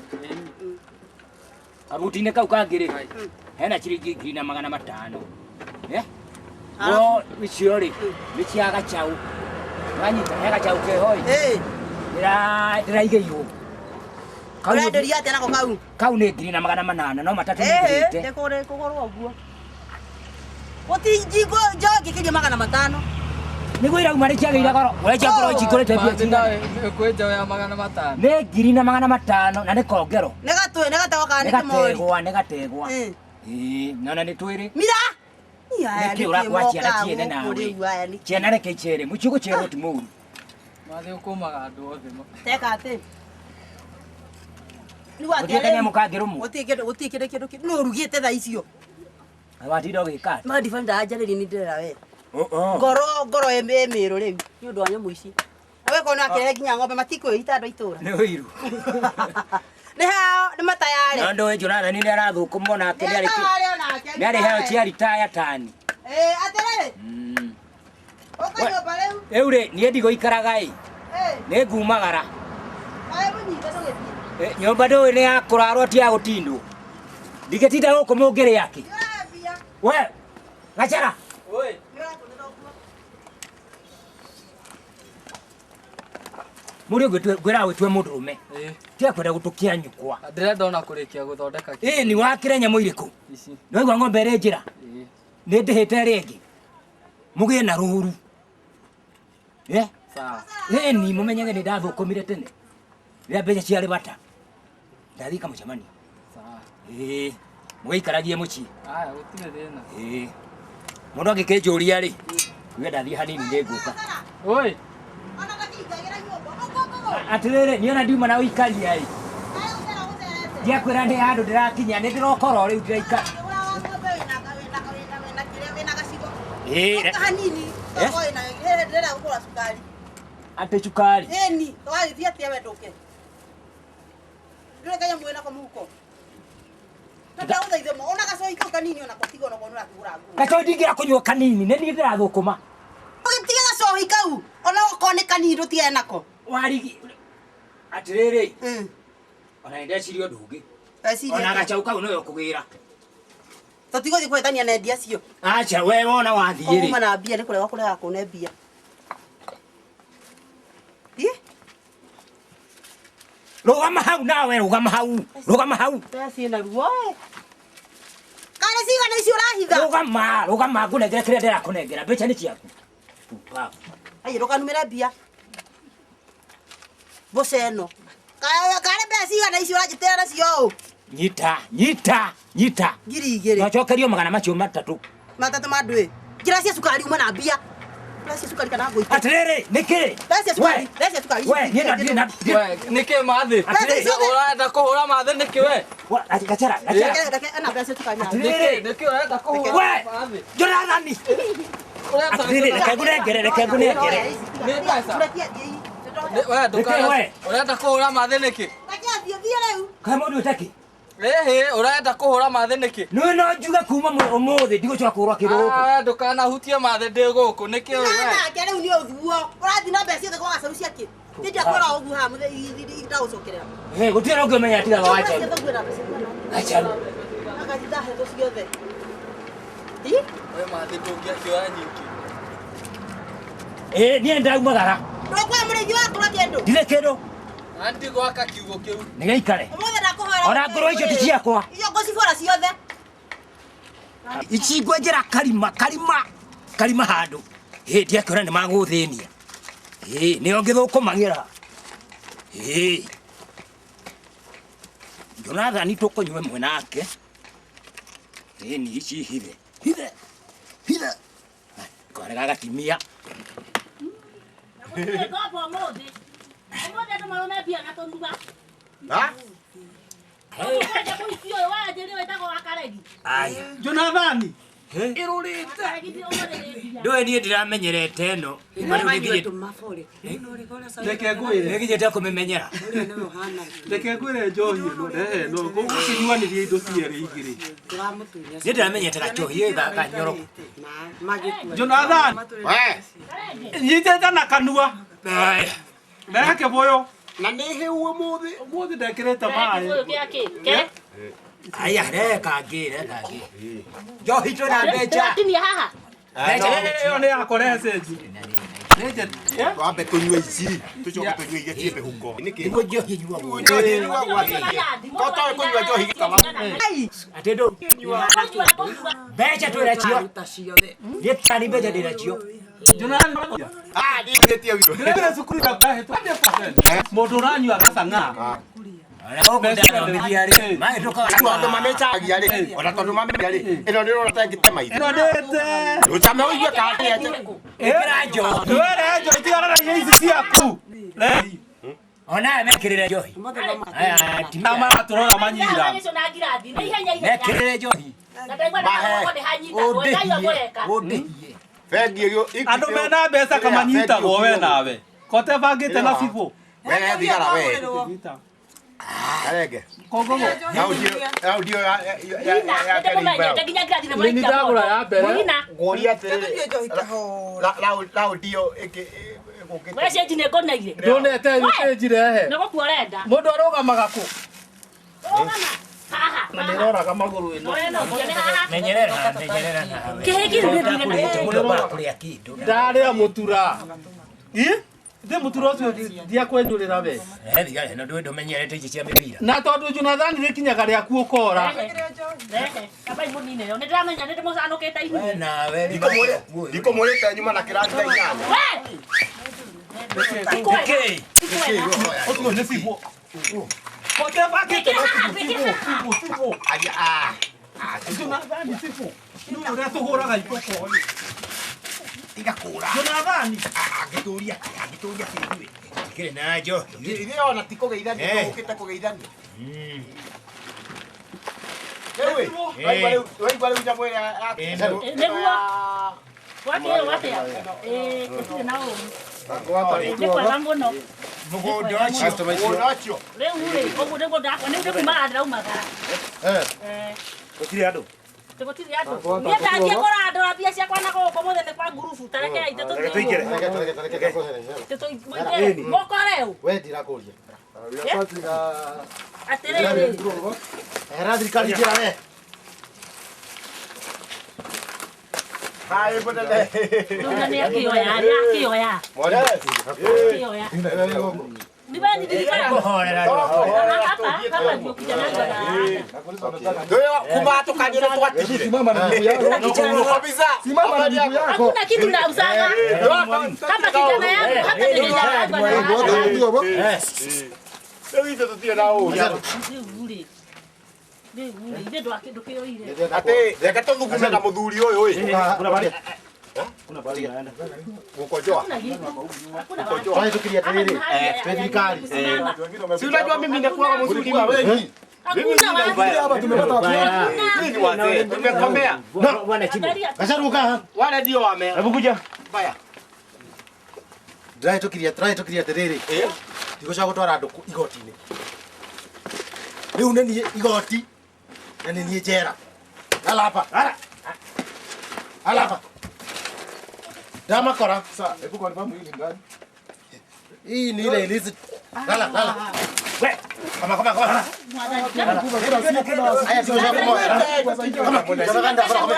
Kabuti-inĩ kau kangĩ rĩ, hena ciringi 1,500. Eh? No icio rĩ, nĩ cia gacaũ. Wanyita, he gacaũ keho ĩ. Ndĩraigĩirwo. Ũrenderia atĩa nako kau? Kau nĩ 1,800 no matatũ Ĩĩ, nĩngũrĩte. ndĩkũrĩ kũgũrwo ũguo. Gũtinjingwo njoe ngĩkĩria 500. Nĩguo irauma nĩ ciagĩire goro. Ũrendia ngoro cikũrĩte mbia cigana? Kwĩ njaũ ya 500. Nĩ 1,500 na nĩ kongero. Nĩ gatwe, nĩ gategwa kana Nĩ nĩ kĩmori? gategwa, nĩ gategwa. Ĩĩ. Ĩĩ, nona nĩ twĩrĩ. Mira! Nĩkĩ ũrakua ciana ciene nawe? Ciana reke icere, mũciĩ gũcerwo ti mũru. Mathĩ ũkũmaga andũ othe. Teka atĩ. Rĩu atĩa Gũtirĩ rĩu? kanyamũ kangĩrũmwo. Gũtirĩ kĩndũ, gũtirĩ kĩndũ kĩndũ kĩ- nũ ũrugĩte thaa icio? Watinda ũgĩka atĩa? Mandibani ndaranjarĩria nĩ ndĩrera we. Oh, oh. Ngoro ngoro ĩ mĩrũ rĩu nĩ ũndũ wa nyamũ ici. Na we kona akĩrehe nginya ng'ombe matikwĩhita andũ a itũũra. Nĩ ũiru. Nĩ hao nĩ matayarĩ. No ndũĩ Jonathan nĩ arathũkũma onake nĩ arĩ Nĩ onake. nĩ arĩ heo cia ritaya tani. Ĩĩ atĩrĩrĩ. Ũka nyũmba rĩu. Rĩu rĩ, niĩ ndigũikaraga ĩ. Ĩĩ. Nĩ ngumagara. Kaĩ mũnyite tũgĩthiĩ. Nyũmba ndũĩ nĩ ya kũrarwo ti ya gũtindwo. Ndingĩtinda gũkũ mũngĩrĩa kĩ. We, Gachara. Oi. Mũriũ ngwĩraga wĩtue mũndũrũme. Ĩĩ. Tiga kwenda gũtũkia nyũkwa. Ndĩrenda ona kũrĩkia gũthondeka Ĩĩ ni wakĩre nyamũ irĩkũ? Ici. Nĩwaigua ng'ombe ĩrĩ njĩra? Ĩĩ. Nĩ ndĩhĩte ĩrĩa ĩngĩ. Mũgĩe na rũru. Eh? Sawa. Ĩĩ ni mũmenyage nĩ ndathũkũmire tene. Rĩrĩa mbeca ciarĩ bata. Ndathiĩ kamũcemanio. Sawa. Ĩĩ. Mũgĩikaragie mũciĩ. Aya gũtirĩ thĩna. Ĩĩ. Mũndũ angĩkĩnjũria rĩ, uge ndathiĩ hanini nĩ ngũka. Oi. Ona gakĩingagĩra nyũmba. Ũkũkũgũ. Atĩrĩrĩ, niĩ ona ndiuma na ũikaria ĩ. Kaĩ gũcera gũcerete. Ndiakwĩra nĩ handũ ndĩrakinya, nĩ ndĩrokora rĩu ndĩraikara. Ũkĩgũra ng'ombe wĩna wĩna wĩna wĩna kĩrĩa wĩna gacigo. Ĩĩ. Ũka hanini. Eh? Toko wĩna ndĩrenda gũgũra cukari. Atĩ cukari. Ĩni, wagĩthiĩ atĩa we ndũke? Ndũrĩ kanyamũ wĩnako mũhuko. Ndagũthaitha ona gacoi kau kanini onako tiga onako nĩũrakĩgũra nguo. Gacoi ndingĩra kũnyua kanini, nĩ niĩ ndĩrathũkũma. Ũgĩtige gacohi kau ona okorwo nĩ kanini ndũtigane nako. Warigi. Atĩrĩrĩ, ona nĩ ndeciria ũndũ ũngĩ. Weciria Ona atĩa? gacau kau nĩwe ũkũgĩra. Tũtigũthiĩ kũhĩtania na endia acio. Acha we wona wathiĩ rĩ. Kuma na mbia nĩ kũrega kũrega kũne mbia. Thiĩ. Rũgama hau nawe, rũgama hau. Rũgama hau. Mbeca ciĩna ruo. Karĩ cigana icio ũrahitha? Rũgama, rũgama ngũnengere kĩrĩa ndĩrakũnengera. Mbeca nĩ ciaku. Pumbavu. Ai ndũkanumĩre mbia. Mboca ĩno. Karĩ mbeca cigana icio ũranjĩtĩra nacio ũũ? Nyita, nyita, nyita. 2000. Nwacokerio magana macio matatũ. Matatũ ma ndũĩ. Njĩra cia cukari uma na mbia. Mbeca cia cukari kana ngũite. Atĩrĩrĩ, nĩkĩ? Mbeca cia cukari, mbeca cia cukari. We, niĩ ndirĩ na We, nĩkĩ mathĩ? Atĩrĩrĩ. Ũrenda kũhũra mathĩ nĩkĩ we? Gacera, gacera. Reke reke ena mbeca cia cukari. na. Atĩrĩrĩ. Nĩkĩ ũrenda kũhũra We, mathĩ? Jonathani. Atĩrĩrĩ, reke ngũnengere, reke ngũnengere. Nĩ mbeca. Reke athiĩ. We ndũkana. Nĩkĩ we? Ũrenda kũhũra mathĩ nĩkĩ? Reke athiĩ, thiĩ rĩu. Kaĩ mũndũ ũtakĩ? Ĩhĩ, ũrenda kũhũra mathĩ nĩkĩ? Nĩ no njuge kuma ũmũthĩ ndigũcoka kũgũra kĩndũ gũkũ. Ah, we ndũkanahutie mathĩ ndĩ gũkũ nĩkĩ we? Nake rĩu nĩ ũthuo. Ũrathiĩ na mbeca ciothe kwa gacaũ ciakĩ. Niĩ ndiakwĩra ũguo haha mũthenya ndagũcokerera. Ĩ, gũtirĩ na ũngĩ ũmenya tiga wa Gacaru. Gacaru. Agathi ndahetwo ciothe. Ĩ? We mathĩ ndũngĩakĩoya nyingĩ. Ĩ, niĩ ndaumagara. Ndũkuoya mũrĩithi wa kũra kĩndũ. Ndirĩ kĩndũ. Na ndigwaka kiugo kĩu. Nĩgĩikare. Ũmũthĩ ndakũhoera. Ona ngũrwe icio ti ciakwa. Icio ngũcibora ciothe. Ici ngwenjera karima, karima, karima handũ. Ĩ, ndiakĩona nĩ magũthĩnia. Ĩ, nĩo ngĩthũkũmagĩra. Ĩ. Jonathani tũkũnyua ĩmwe nake. Ĩ, ni ici hithe. Hithe. Hithe. Kwarega gatimia. Gũtirĩ ngombo ũmũthĩ. Ũmũthĩ andũ marũme mbia na tũnua. Ha? Ũkwenja mũhiki ũyũ wanjĩrĩ wĩtagwo wa Karegi. Aya. Jonathani. Karegi ti ũmũthĩ nĩ mbia. Ndũĩ niĩ ndĩramenyerete ĩno. Reke ngwĩre. Nĩnginyĩte kũmĩmenyera. Reke ngwĩre njohi ĩno rehe ĩno gũkĩnyuanĩria indo cierĩ igĩrĩ. Niĩ ndĩramenyete gachohi kanyoro. Jonathan. We. Nyitĩte na kanua. Rehe kĩbũyũ. Na nĩ hĩu ũmũthĩ. Ũmũthĩ ndekĩrĩte Kĩbũyũ maĩ. gĩa kĩ? Ke? Aya, rehe kangĩ, rehe kangĩ. Njohi twĩna mbeca. Tũratinia haha. Mbeca Ĩyo nĩ yakwa rehe cenji. Twambe tũnyue ici, tũcoke tũnyue iria ciĩ mĩhuko. Nĩkĩ? Nĩguo njohi ĩnyuagwo. Njohi ĩnyuagwo atĩa? To toĩ kũnyua njohi gĩtama. Atĩ ndũ. Mbeca twĩnacio. Niĩ tani mbeca ndĩnacio. Jonathan. Ah, ndĩtie witũ. Ndĩrĩ cukuru ndahĩtwo 100%. Mũndũ ũranyua gacang'a. Ona gũkũ ndathomithia rĩ. Mahĩtũkaga. Rĩu andũ mamĩcagia rĩ, ona tondũ mamĩcagia rĩ, ĩno nĩ ũrona ta ĩngĩte maitho. Ĩno ndĩte. Ũcame ũigue kana nĩ Ĩkĩra njohi. Wewe rehe njohi tigana na irio ici ciaku. Rehe. Ona mekĩrĩre njohi. Aya, atumia. Na maratũrora manyira. Gĩco na ngirathi. Nĩ ihenya ihenya. Mekĩrĩre njohi. Na ndaigua na guoko nĩ hanyita. Ndaigua mũreka. Ũndĩhie. Bengi ĩyo. Andũ mena mbeca kamanyitagwo we nawe. Kote bangĩte na cibũ. We thigara we. Karenge. Kongogo. Audio ya ya ya Nĩndĩmũmenyete nginya ngirathi nĩ Nĩ mũraikia ndagũra mũndũ. ya mbere. Mũgina. Ngũria atĩrĩrĩ. Raundi ĩyo ĩngĩ ĩgũkĩte. We cenji nĩ ngũneire. Ndũnete cenji rehe. Nĩ gũkua ũrenda. Mũndũ arũgamaga kũ? Rũgama. Haha. Na nĩroraga magũrũ ĩno. Ũrenda ũthiĩ nĩ haha. Menyerera, menyerera nawe. Kĩhĩ kĩu gĩthire na Mũndũ akũrĩa kĩndũ. Ndarĩa mũtura. Ĩ? Thĩ mũturo ũcio ndiakwenjũrĩra we. Eh thigari no ndwe ndomenyerete ici cia mĩbira. Na tondũ Jonathani rĩkinyaga rĩaku ũkora. Rehe, kaba imunine yo. Nĩndĩramenya nĩndĩmũcanũkĩte inyuĩ. Nawe Ndikumũrĩte nyuma na kĩrathi thaa inyanya. We! Nĩkĩ? Ũcio nĩ cibũ. Kote bakĩte Wĩkĩre haha, wĩkĩre haha. cibũ cibũ. Aya, ah. Jonathani cibũ. Nĩ ũrĩa tũhũraga iboko ĩ. Tiga kũra. Jonathani. Angĩtũria angĩtũria kĩndũ. Tikĩrĩ na njohi. Ithuĩ ona ti kũgeithania, tũgũkĩte kũgeithania. Rĩu ĩ, waigua rĩu- waigua rĩu nyamũ ĩrĩa ya- Nĩguo. Gwakĩrwo atĩa? Ĩĩ, gũtirĩ na ũru. Nĩ kwega mũno. Mũgũnda ũcio. Mũgũnda ũcio. Rĩu rĩ, ũguo nĩguo ndakwa, nĩ ndĩkuumagara ndĩraumagara. Eh. Gũtirĩ andũ. Gũtirĩ andũ. Niĩ ndathiĩ kũrandũra mbia ciakwa na gũkũ mũthĩ nĩ kwa ngurubu, ta rekei Reke tũingĩre. tũthiĩ. Mũkore ũ? We ndirakũria. Atĩrĩrĩ. Ehera thirikari njĩra we. Hai, mũnene. Rĩu nĩ akĩoya, nĩ akĩoya. Akĩoya. Ni wewe ndirikana. Kũhorera Hapa hapa ndio kijana wangu ana. Ndio kuma tukanyire twatigire. Simama na miguu yako. Kabisa. Simama na miguu yako. Hakuna kitu na usawa. Kama kijana yangu, hata ni kijana yangu ana. Rĩu ithuĩ tũtirĩ na ũru. Rĩu rĩ. Rĩu rĩ, ithe ndũkĩoire. Atĩ reke tũthugume na mũthuri ũyũ ĩ. Kuna bari. Kuna bari naenda. Gũkojoa. Hakuna kitu. Hakuna Gũkojoa. Twahĩtũkirie atĩrĩrĩ, twĩ thirikari. Si unajua mimi nakuwa mzuri mimi. Hakuna wazi. Hapa tumepata watu wengi. Mimi ni wazee. Tumekomea. Bwana chibu. Angalia. Gacaru ũka. Wale ndio wame. Hebu kuja. Baya. Ndĩrahĩtũkirie tũrahĩtũkirie atĩrĩrĩ. Ndigũcoka gũtwara andũ igoti-inĩ. Rĩu nĩ niĩ igoti na nĩ niĩ njera. Lala hapa. Lala. Lala hapa. Ndamakora. Sasa, hebu confirm hii ni gani? Hii ni ile ilisi. Lala, lala. We. Kama kama kama. Aya tuoja kama. Kama kama kama.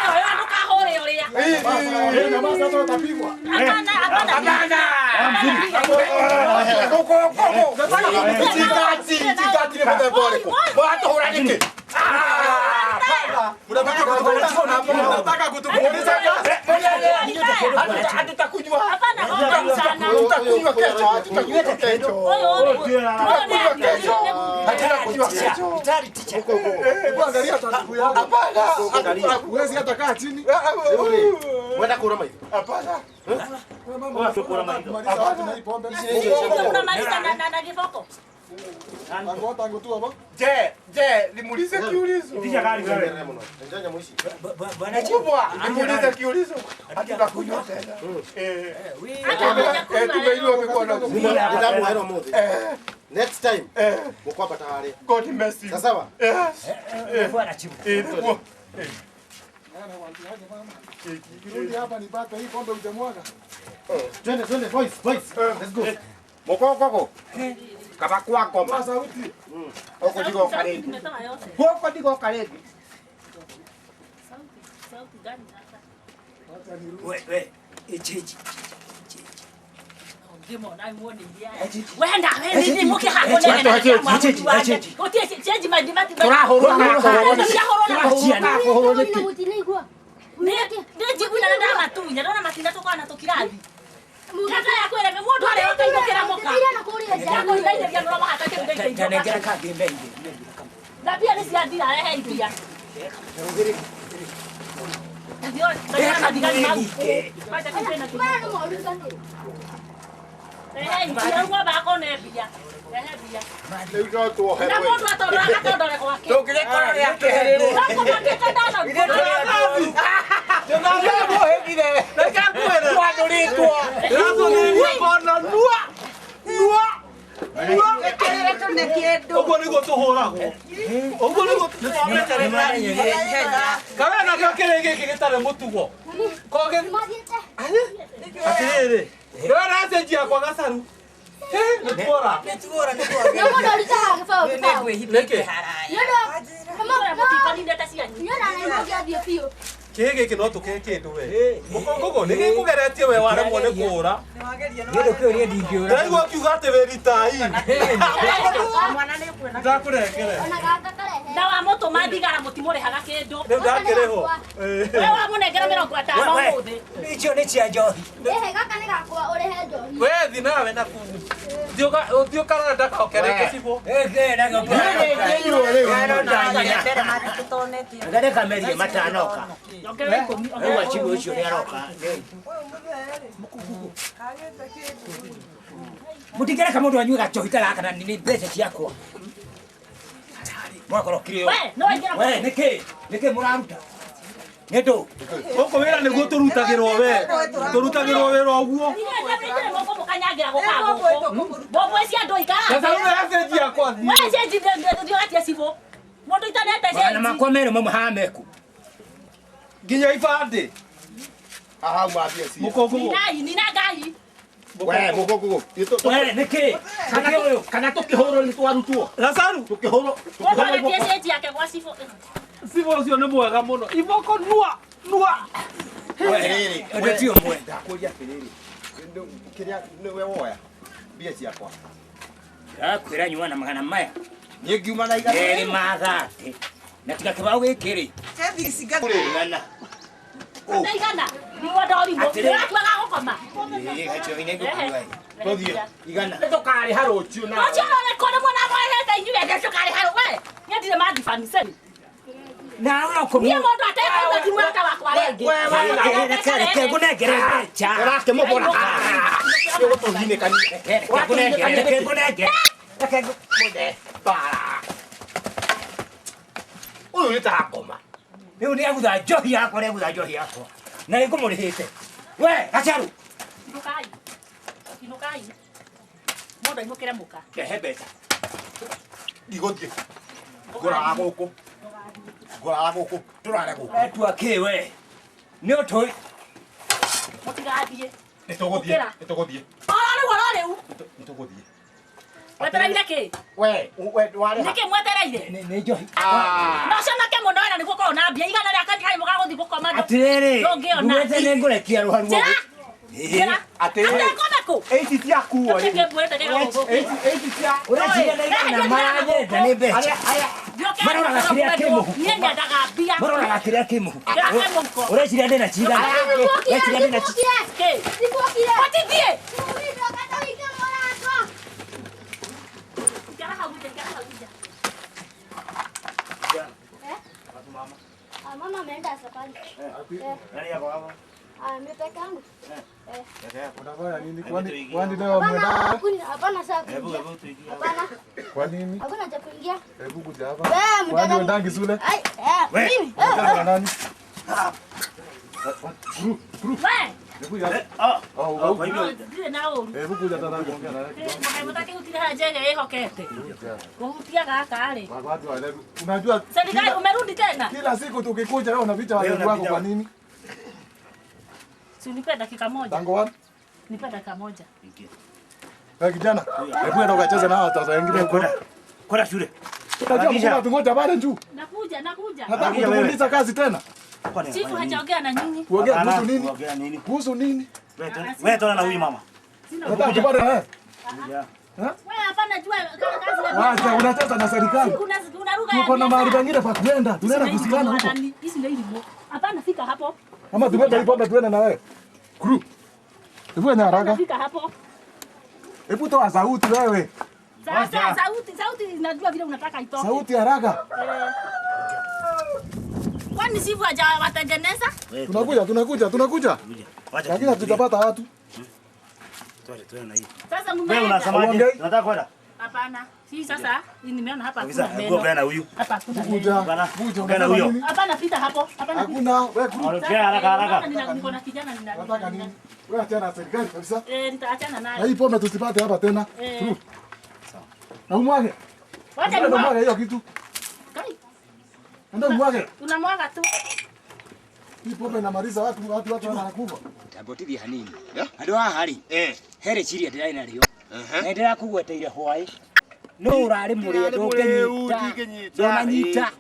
Kama ndũkahũre ũrĩa. Eh, jamaa sasa watapigwa. Hapana, hapana. Tikati, tikati ni mũthemba ũrĩkũ? Mũratũhũra nĩkĩ? Unataka kutupunguza kasi? Hatutakunywa. Hapana, hongera sana. Tutakunywa kesho, hatutakunywa kesho. Ũyũ Tutakunywa kesho. Hatutakunywa kesho. Hebu angalia taratibu yako. Hapana. Huwezi hata kaa chini. Wenda kura maitho. Hapana. Kumaliza watu na hii pombe. Unamaliza na kiboko. Tangu tangu tu hapo. Je, je, nimuulize kiulizo. Itisha gari wewe. Enjoy nyamũ ici. Bwana chibu. Mkubwa, nimuulize kiulizo. Hatutakunywa tena. Eh. Hata hajakunywa Eh, tumeinua mikono. Ndamũhera ũmũthĩ. Next time mũkwambata harĩa. God mercy. Sawa sawa? Eh. Bwana chibu. Eh, niguo. Nikirudi hapa nipate hii pombe hujamwaga. Twende twende boys, boys. Let's go. Mũkokoko. Kaba kwa ngoma. Kwa sauti. Gũkũ ndigoka rĩngĩ. Tumetoa yote. Gũkũ ndigoka rĩngĩ. Sauti, sauti gani sasa? We we. Ichichi. Ngĩmona muonire aya. Wenda we nĩ mũkĩhakwo nĩ gũtirĩ change maindi mati Tũrahũrwo na Tũrahũrwo nĩkĩ? Nĩ njiguina na ndamatunya ndona matinda tũkorwo na tũkirathi. Kata ya kwĩra mũndũ arĩa ũkainũkĩra mũka. Ndakũindainĩria mũromo hatakĩ Tanengera kangĩ mbeire. Na mbia nĩ ciathira rehe mbia. Rehe mbia rĩu ng'ombe akone mbia. Rehe mbia. Rĩu no tuoherwo. Na mũndũ atondora atondore gwake. Tũngĩgĩkorwo rĩa kerĩ. Nakũmakĩte ndana. Tũhĩgire. Twandũrĩtwo. Ndĩratũthĩrĩria kona nua. Nua. Ĩkĩrĩre tũne kĩndũ. Ũguo nĩguo tũhũragwo. Ũguo nĩguo tũmenyerera. Kawe nakĩo kĩrĩ gĩkĩ gĩtarĩ mũtugo. Koge atĩrĩrĩ. Ndĩrona cenji yakwa gacaru. Nĩ tuora. Nĩ tuora, nĩ tuora. Nĩkĩ? Mũtikonire ta cianyu. Kĩĩ gĩkĩ no tũkĩhe kĩndũ we. Mũkũngũgũ nĩ gĩkũgeretie we waremwo nĩ kũũra. Nĩ ũndũ kĩu niĩ ndingĩũra. Ndĩraigua ũkiuga atĩ wĩ ritai. Ndakũrengere. Na wamũtũma thigara mũtimũrĩhaga kĩndũ. Rĩu ndakĩrĩhwo. We wamũnengera 50 ũmũthĩ. Icio nĩ cia njohi. Ĩhĩ gaka nĩ gakwa ũrĩhe njohi. We thi nawe na kuu. Thiĩ ũkarore ndakaokereke cibũ. Ngare kamerie matanoka. Rĩu acibũ ũcio nĩ aroka. Mũtingĩreka mũndũ anyue gacohi ta gaka na nĩ mbeca ciakwa. Mwakorwo kiri We, no waingĩra We, nĩkĩ? Nĩkĩ mũraruta? Nĩ ndũ? Gũkũ wĩra nĩguo tũrutagĩrwo we. Tũrutagĩrwo wĩra ũguo. Inyuĩ moko mũkanyangira gũka gũkũ. Mbombo ici andũ ikara. Sasa rĩu rehe cenji yakwa thiĩ. We cenji thiĩ ũgatie cibũ. Mũndũ itanete Magana cenji. makwa merĩ mauma haha meku. Nginya ibandĩ. Haha uma mbia cia. Mũkũngũgũ. Ninai, nina ngai. We mũkũngũgũ. We, nĩkĩ? Nĩkĩ ũyũ? Kana tũkĩhũrwo nĩ twarutwo. Gacaru. Tũkĩhũrwo. Mũndũ agatie cenji yake gwa cibũ. Cibũ ũcio nĩ mwega mũno. Iboko nua nua. Atĩrĩrĩ. Ũndũ ti ũmwe. Ndakũria atĩrĩrĩ. Kĩrĩa nĩwe woya mbia ciakwa. Ndakwĩra nyua na magana maya. Niĩ ngiuma na igana. Merĩ ma thate. Na tiga kĩbaũ gĩkĩ rĩ. Igana. Ndaigana. Niguo ndorimũ. Atĩrĩrĩ. Ũratuaga gũkoma. Ĩĩ, gacohi nĩ ngũkua ĩ. Tũthiĩ. Igana. Nĩ tũkarĩha rũciũ na. Rũciũ rũrĩkũ nĩ mwena mwehete inyuĩ ende tũkarĩha rũ. We, niĩ ndirĩ mandibani ceni. Na ũrĩa ũkũmũ. Niĩ mũndũ atekũigua ti mũrata wakwa rĩngĩ. Reke reke ngũnengere mbeca. Ũrakĩmũgũra. Nĩũgũtũthinĩkania. Reke ngũnengere, reke ngũnengere. Reke ngũnengere. Bara. Ũyũ nĩ ta ngoma. Rĩu nĩ agutha njohi yakwa, nĩ agutha njohi yakwa. Na nĩ ngũmũrĩhĩte. We, Gacaru. Inũkai. Inũkai. Mũndũ ainũkĩre mũka. Rehe mbeca. Ndigũthiĩ. Ngũrara gũkũ. Ngũrara gũkũ. Tũrare gũkũ. Ũretua kĩ we? Nĩ ũtũĩ. Mũtigathiĩ. Nĩ tũgũthiĩ. Ũkĩra. Nĩ tũgũthiĩ. Oro rĩu, oro rĩu. Nĩ tũgũthiĩ. Mwetereire kĩ? We, we warĩha. Nĩkĩ mwetereire? Nĩ njohi. No conoke mũno wena nĩguo ũkorwo na mbia. Igana rĩa kanyai mũgagũthiĩ gũkoma Atĩrĩrĩ, ndũngĩona. ndugĩte nĩ ngũrekia rũharu Njĩra. Njĩra. Atĩrĩrĩ. Atekome kũ? Ici ciakuo rĩ. Nĩkĩ mbuĩte gĩgagũthũkia? Ici cia. Ũreciria na igana maranyenda nĩ mbeca. Maroraga kĩrĩa kĩ mũhuko. Niĩ nyendaga mbia. Maroraga kĩrĩa kĩ mũhuko. Kĩrĩa kĩ mũhuko. Ũreciria ndĩna cigana? Ũreciria ndĩna cigana? Kĩ? Mũtithiĩ. Ikara hau nja, ikara hau nja. Mama ameenda safari. Mimi peke yangu. Unafanya nini? Kwani kwani leo Hapana, mwenda? hapana saa kuingia. Hapana. Kwa nini? Hakuna cha kuingia. Hebu kuja hapa. Wewe Kwani mtaka wendangi shule? Ai, eh, mimi. Unataka nani? We. Hebu ya. Ah, kwa hivyo Ndirĩ na ũru. Hebu kuja tata kuongea na yeye. Mũtakĩhutire haha njege ĩhokete. Kũhutia gaka rĩ. Watu wa leo. Unajua Serikali umerudi tena? kila siku tukikuja wewe unaficha Wewe walimu wako unaficha kwa nini? Si unipe dakika moja. Tango wapi? Nipe dakika moja. Wewe kijana, hebu enda ukacheze na watoto wengine huko. Kwenda shule. Unajua mkuu tungoja pale juu. Nakuja, nakuja. Nataka kutufundiza kazi tena. Chifu hajaongea na nyinyi. Kuongea kuhusu nini? Kuongea nini? Kuhusu nini? Wewe tona na huyu mama. Nataka tupate na wewe. Wewe hapana jua kazi ya Wacha unacheza na serikali. Kuna lugha ya Tuko na mahali biashara. pengine pa kuenda. Tunaenda kusikana huko. Hizi ndio ilimo. Hapana fika hapo. Ama tubebe hii pombe tuende na wewe. Crew. Hebu enda haraka. Fika hapo. Hebu toa sauti wewe. Sasa sauti sauti najua vile unataka itoke. Sauti haraka. Kwani sivu hajawatengeneza? Tunakuja, tunakuja, tunakuja. Lakini hatujapata watu. Twende na hii. Sasa Wewe mumeenda. unasemaje? Unataka kwenda? Hapana. Si sasa hii nimeona hapa Kabisa, hakuna hebu meno. ongea na huyu. Hapa hakuna Kuja. meno. Kuja. Ongea na huyo. Hapana pita hapo. Hapana. Hakuna, wewe crew. Ongea haraka haraka. Niko na kijana nina. Unataka nini? Wewe achana na serikali kabisa. Eh, nitaachana Na naye. hii pombe tusipate hapa tena. Eh. Crew. Na umwage. Wacha Enda nimwage. umwage hiyo kitu. Kai, Enda umwage. Unamwaga tu. Hii pombe inamaliza watu, watu watu wanakufa. Tambotithie hanini. Handũ haha rĩ, he rĩciria ndĩrarĩ narĩo. Na ndĩrakũgweteire hwaĩ. No ũrarĩ mũrĩe ndũngĩnyita. Ndũnanyita.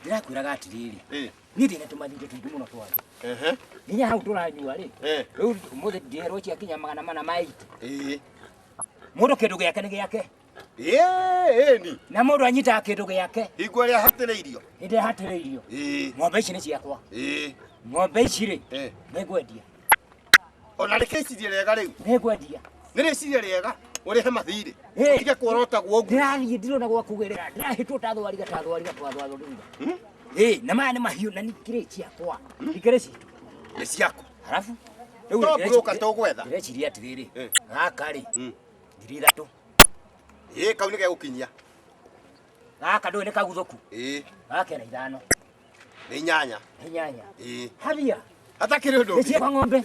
Ndĩrakwĩraga atĩrĩrĩ. Niĩ ndĩna tũmathirĩ tũingĩ mũno twayo. Ehe. Nginya hau tũranyua rĩ. Eh. Rĩu ũmũthĩ ndĩerwo ciakinya 480. Ĩĩ. Mũndũ kĩndũ gĩake nĩ gĩake. Ĩĩ, ĩni. Na mũndũ anyitaga kĩndũ gĩake. Hingo ĩrĩa hatĩrĩirio. Hĩndĩ ĩrĩa hatĩrĩirio. Ĩĩ. Ng'ombe ici nĩ ciakwa. Ĩĩ. Ng'ombe ici rĩ, Eh. nĩ ngwendia. Ona rĩkĩcirie rĩega rĩu. Nĩ ngwendia. Nĩ rĩciria rĩega ũrĩhe mathirĩ. Ĩĩ. Ũtige kuorota guo ũguo. Ndĩrathiĩ ndirona gwa kũgerera. Ndĩrahĩtwo ta thwariga ta thwariga twa thwariga. Ĩĩ, na maya nĩ mahiũ na nikĩrĩ ciakwa. Ikĩrĩ citũ. Nĩ ciaku. Halafu To broker tũgwetha. Ndĩreciria atĩrĩrĩ, Eh. gaka rĩ, 3,000. Ĩĩ, kau nĩ gegũkinyia. Gaka ndũĩ nĩ kaguthũku. Ĩĩ. Gaka kena 5. Nĩ 8. Nĩ 8. Ĩĩ. Habia. Hatakĩrĩ ũndũ Nĩ ũngĩ. ciakwa ng'ombe.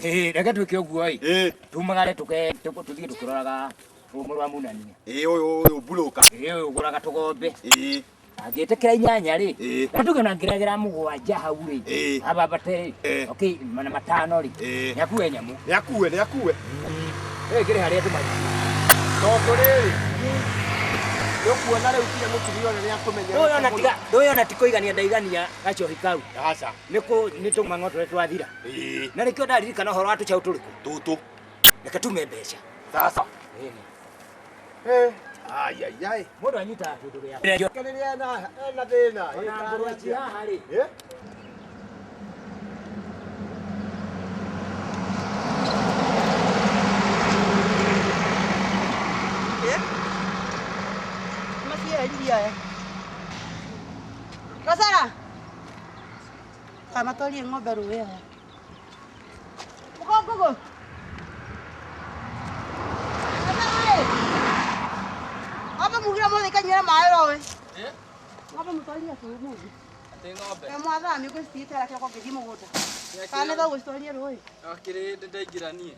Ĩĩ, reke twĩke ũguo ĩ. Ĩĩ. Tumagare tũke tũthiĩ tũkĩroraga mũrũ wa munania. Ĩĩ, ũyũ ũyũ broker. Ĩĩ, ũyũ ũgũraga tũgombe. Ĩĩ. Angĩtĩkĩra 8 rĩ, Ĩĩ. na tuge ona ngĩregera 7 hau rĩ, Ĩĩ. abambate rĩ, Ĩĩ. okay, mana 5 rĩ, Ĩĩ. nĩakue nyamũ. Nĩ akue, nĩ akue. Ĩĩ, kĩrĩ harĩa tũmahiũ. Tondũ rĩrĩ, nĩ ũkuona rĩu nginya mũtumia ũrĩa nĩ akũmenyerete Ndũĩ ona mũno. tiga, ndũĩ ona ti kũigania ndaigania gacohi kau. Aca. Nĩ kũ nĩ tũmang'o tũrĩa twathira. Ĩĩ. Na nĩkĩo ndaririkana ũhoro wa tũcaũ tũrĩkũ? Tũtũ. Reke tume mbeca. Sasa. Ĩni. Eh. Ai ai ai. Mũndũ anyitaga kĩndũ gĩake. Rĩrĩa ena ena thĩna. Ona ngũrwe ci haha rĩ. Ĩ? Macieririe aya. Rosara. Kamatwarie ng'ombe rũĩ aya. Mũkongũgũ. Rosara ĩ. Ng'ombe mugire mũthĩ ikanyuĩra maĩ rũĩ. Eh? Ng'ombe mũtwarie rũĩ mũthĩ. Atĩ ng'ombe. Ĩ mwathami ngwĩcitirĩte harĩa kĩroko ngĩthiĩ mũgũnda. Kana nĩ thoguo citwarie rũĩ. Akĩrĩ hĩndĩ ndaingĩra niĩ.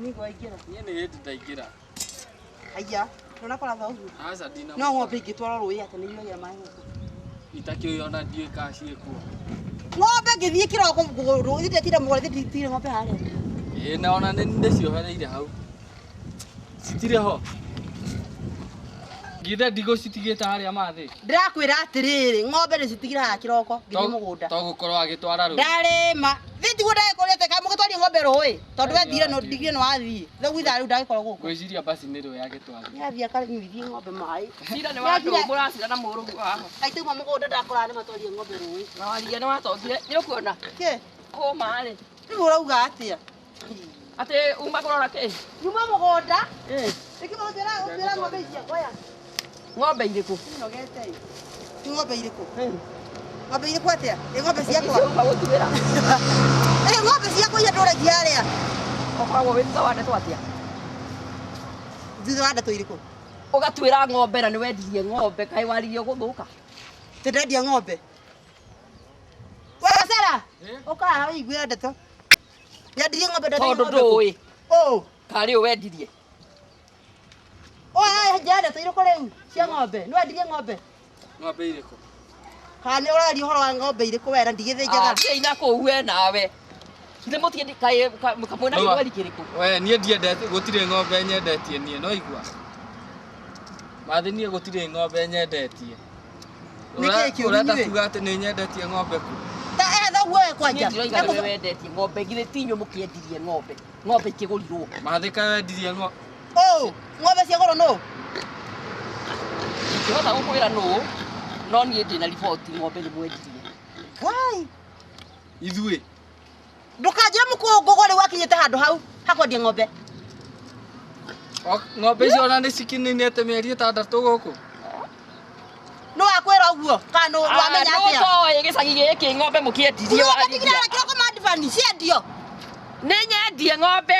Nĩ ngwaingĩra. Niĩ nĩ hĩndĩ ndaingĩra. Aya, ndũnakora thoguo. Aca ndina. No ng'ombe ingĩtwarwo rũĩ atĩ nĩ inyuagĩra maĩ gũkũ. Itakĩũĩ ona ndiũĩ kana ciĩkuo. Ng'ombe ngĩthiĩ kĩroko rũĩ ndetire mũgũnda nditigire ng'ombe harĩa. Ĩĩ na ona nĩ ndĩciohereire hau. Citirĩ ho. Githe ndigũcitigĩte harĩa mathĩ. Ndĩrakwĩra atĩrĩrĩ, ng'ombe ndĩcitigire haha kĩroko ngĩthiĩ mũgũnda. To gũkorwo agĩtwara rũĩ. Ndarĩma. Thĩ tiguo ndagĩkorete kana mũgĩtwarie ng'ombe rũĩ. Tondũ wethire no ndigire nĩ wathiĩ. Rĩu ithaa rĩu ndagĩkorwo gũkũ. Ngwĩciria basi nĩ rũĩ agĩtwara. Nĩathiĩ akanyuithie ng'ombe maĩ. Cira nĩ wa ndũ mũracira na mũrũguo haha. Kaitauma mũgũnda ndakoraga nĩ matwarie ng'ombe rũĩ. Na waria nĩ watongire nĩ ũkuona. Kĩ? Kũma rĩ. Rĩu ũrauga atĩa? Atĩ uma kũrora kĩ? Nyuma mũgũnda. Ĩkiuma ũtwĩra ng'ombe ici ciakwa. Ng'ombe irĩkũ? Nogete. Ti ng'ombe irĩkũ? Ng'ombe irĩkũ atĩa? Ĩ ng'ombe ciakwa. Uma gũtuĩra. Ĩ ng'ombe ciakwa iria ndũragia harĩa. Ũkoragwo wĩ thutha wa ndeto atĩa? Thutha wa ndeto irĩkũ? Ũgatuĩra ng'ombe na nĩ wendirie ng'ombe kaĩ waririe gũthũka. Tĩndendia ng'ombe. We Sara, ũka haha ũiguĩre ndeto. Nyendirie ng'ombe ndendirie Tondũ ng'ombe kũ? ndũĩ. Ũ. Karĩ ũ wendirie. Oya njĩra ndeto irĩkũ rĩu cia ng'ombe? Nĩ wendirie ng'ombe? Ng'ombe irĩkũ? Kana nĩ ũraria ũhoro wa ng'ombe irĩkũ we na ndigĩthĩnjaga? Thiĩ na kũu we nawe. Githĩ mũtiendi kaĩ mwĩna gĩthweri kĩrĩkũ? We niĩ ndiendete gũtirĩ ng'ombe nyendetie niĩ no igua. Mathĩ niĩ gũtirĩ ng'ombe nyendetie. Nĩ kĩĩ kĩũru Ũrenda inyuĩ? kuga atĩ nĩ nyendetie ng'ombe kũ? Ta thoguo we kwanja. Niĩ ndiroiga nĩwe wendetie ng'ombe githĩ ti inyuĩ mũkĩendirie ng'ombe. Ng'ombe ikĩgũrirwo. Mathĩ kaĩ wendirie ng'ombe. Ũ, ng'ombe ciagũrwo nũ? Ndingĩhota gũkwĩra nũ no niĩ ndĩna riboti ng'ombe nĩ mwendirie. Ngai. Ithuĩ. Ndũkanjĩre mũkũngũgũ rĩu akinyĩte handũ hau hakwendia ng'ombe. Ng'ombe icio ona nĩ cikininĩte mĩeri 6 gũkũ. Nũ wakwĩra ũguo? Kana nũ wamenya atĩa? Nũ ũtoĩ gĩcagi gĩkĩ ng'ombe mũkĩendirie Ng'ombe tigire harĩa kĩroko mandibani ciendio. Nĩ nyendie ng'ombe.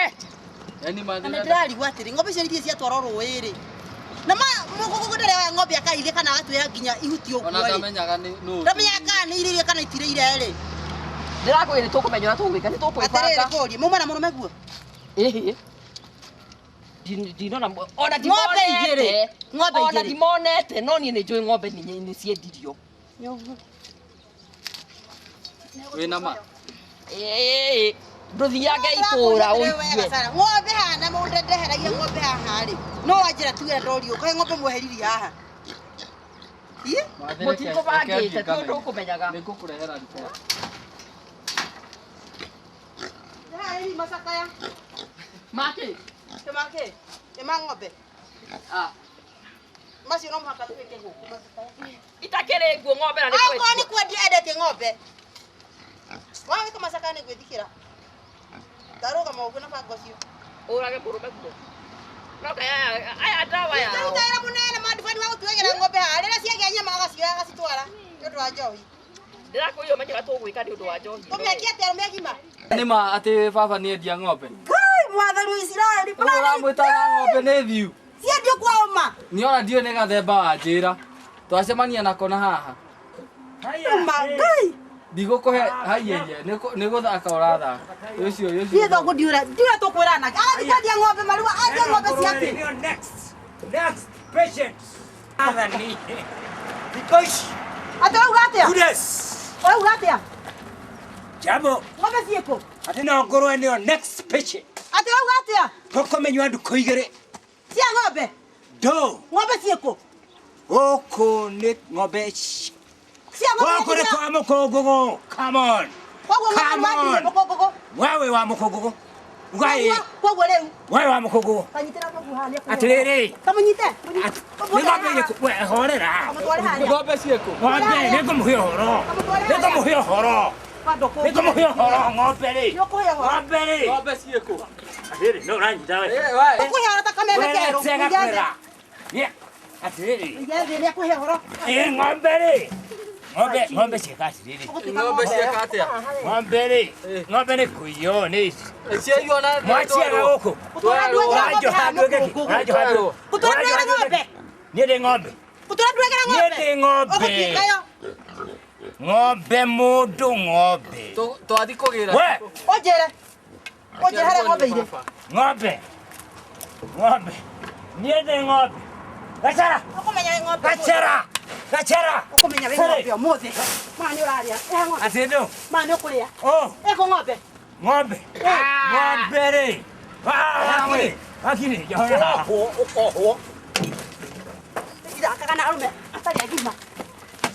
Yaani Na nĩ ndĩrarigwo atĩrĩ, ng'ombe icio iria ciatwarwo rũĩ rĩ. Na ma mũkũngũgũ ndarĩ oya ng'ombe akarĩithia kana agatwĩra nginya ihuti ũguo Ona rĩ. ndamenyaga nĩ nũ. Ndamenyaga kana nĩ irĩire kana itirĩire rĩ. Ndĩrakwĩra nĩ tũkũmenya ũrĩa tũgwĩka nĩ tũkwĩbanga. Atĩrĩrĩ kũrie, mauma na mũrũme guo? Ĩhĩ. Ndinona ona Ng'ombe igĩrĩ. ndimonete. Ng'ombe Ona igĩrĩ. ndimonete no niĩ nĩ njũĩ ng'ombe nĩ ciendirio. Wĩna ma? Ĩĩ. Ndũthiange itũra ũigue. Ng'ombe haha na mũndũ ndeheragia ng'ombe haha rĩ. No wanjĩra tuge ndorio, kaĩ ng'ombe mweheririe haha. Ĩ? Mũtikũbangĩte, ti ũndũ ũkũmenyaga. Nĩngũkũrehera riboti. Ndĩrarĩri macakaya. Makĩ? Nĩ makĩ? Nĩ ma ng'ombe. Ah. Macio no mũhaka twĩke gũkũ macakaya. Itakĩrĩ nguo ng'ombe na nĩ Akorwo nĩ kwendia endetie ng'ombe. Wagĩka macakaya nĩ gwĩthikĩra. Ndarũgama ũguo na banga ũcio. Ũrage mũrũme guo. No kaya aya ndawa yao. Ndaruta wĩra mũnene mandibani wa gũtuagĩra ng'ombe haha. Rĩrĩa ciagĩa nyama agacioya agacitwara nĩ ũndũ wa njohi. Ndĩrakwĩra ũmenye ũrĩa tũgwĩka nĩ ũndũ wa njohi. Tũmĩekie atĩa arũme agima? Nĩ ma atĩ baba nĩ endia ng'ombe. Ngai mwathani wa Isiraeli. Rĩu ũramwĩtaga ng'ombe nĩ thiu. Ciendio kwa ũma. Nĩ ona ndiũĩ nĩ gathemba wa njĩra. Twacemania nako na haha. Ũma Ngai. Ndigũkũhe haiya nĩ gũthaka ũrathaka. Ũcio ũcio. Niĩ thoguo ndiũra ndiũra tũkwĩra nake. Agathiĩ kwendia ng'ombe marua endia ng'ombe ciake. Next. Next patient. Athani. Thikũ ici. Atĩ ũrauga atĩa? Goodness. Ũrauga atĩa? Jambo. Ng'ombe ciĩkũ? Atĩ no ngorwo nĩyo next patient. Atĩ ũrauga atĩa? Tũkũmenywa ndukũ igĩrĩ. Cia ng'ombe? Ndũ. Ng'ombe ciĩkũ? Gũkũ nĩ ng'ombe Cia ng'ombe Gũkũ nĩ kwa mũkũngũgũ. Come on. Koguo ng'ombe Come nĩ on. mũkũngũgũ. Wewe wa mũkũngũgũ. Uga ĩ. Koguo rĩu. Wewe wa mũkũngũgũ. Kanyitĩra ng'ombe haha nĩekũhe. Atĩrĩrĩ. Kamũnyite. Nĩ ng'ombe irĩkũ? We horera. Kamũtware harĩa. Ng'ombe ciĩkũ? Ng'ombe nĩngũmũhe ũhoro. Nĩngũmũhe ũhoro. Nĩngũmũhe ũhoro ng'ombe rĩ. Nĩũkũhe ũhoro. Ng'ombe rĩ. Ng'ombe ciĩkũ? Atĩrĩrĩ, no ũranyita we. Ũkũhe ũhoro ta kameme kerũ. Wee tega kwĩra. Yeah. Atĩrĩrĩ. Ige thĩ nĩekũhe ũhoro. Ĩ ng'ombe rĩ. Ng'ombe ng'ombe ciĩka atĩrĩrĩ. Ng'ombe ciĩka atĩa? Ng'ombe rĩ. Ng'ombe nĩ kũiywo nĩ ici. Ciaiywo na Mwaciara gũkũ. Ũranjoha nduĩke kĩ? Ũranjoha nduĩke. Gũtũra nduĩke ng'ombe. Niĩ ndĩ ng'ombe. Gũtũra nduĩke Niĩ ng'ombe. ndĩ ng'ombe. Ũgũtuĩka yo. Ng'ombe mũndũ ng'ombe. Twathi kũgĩra. We. Ũnjĩre. Ũnjĩre harĩa ng'ombe irĩ. Ng'ombe. Ng'ombe. Niĩ ndĩ ng'ombe. Gachara. Ũkũmenya wĩ ng'ombe. Gachara. Gachara. Ũkũmenya wĩ ng'ombe ũmũthĩ. Ma nĩ ũrarĩa. Ĩha ng'ombe. Atĩ ndũ. Ma nĩ ũkũrĩa. Oh. Ĩkũ ng'ombe. Ng'ombe. Ng'ombe rĩ. Wakiri. Wakiri. Njohera. Ũkohwo. Ithakaga na arũme atarĩ agima.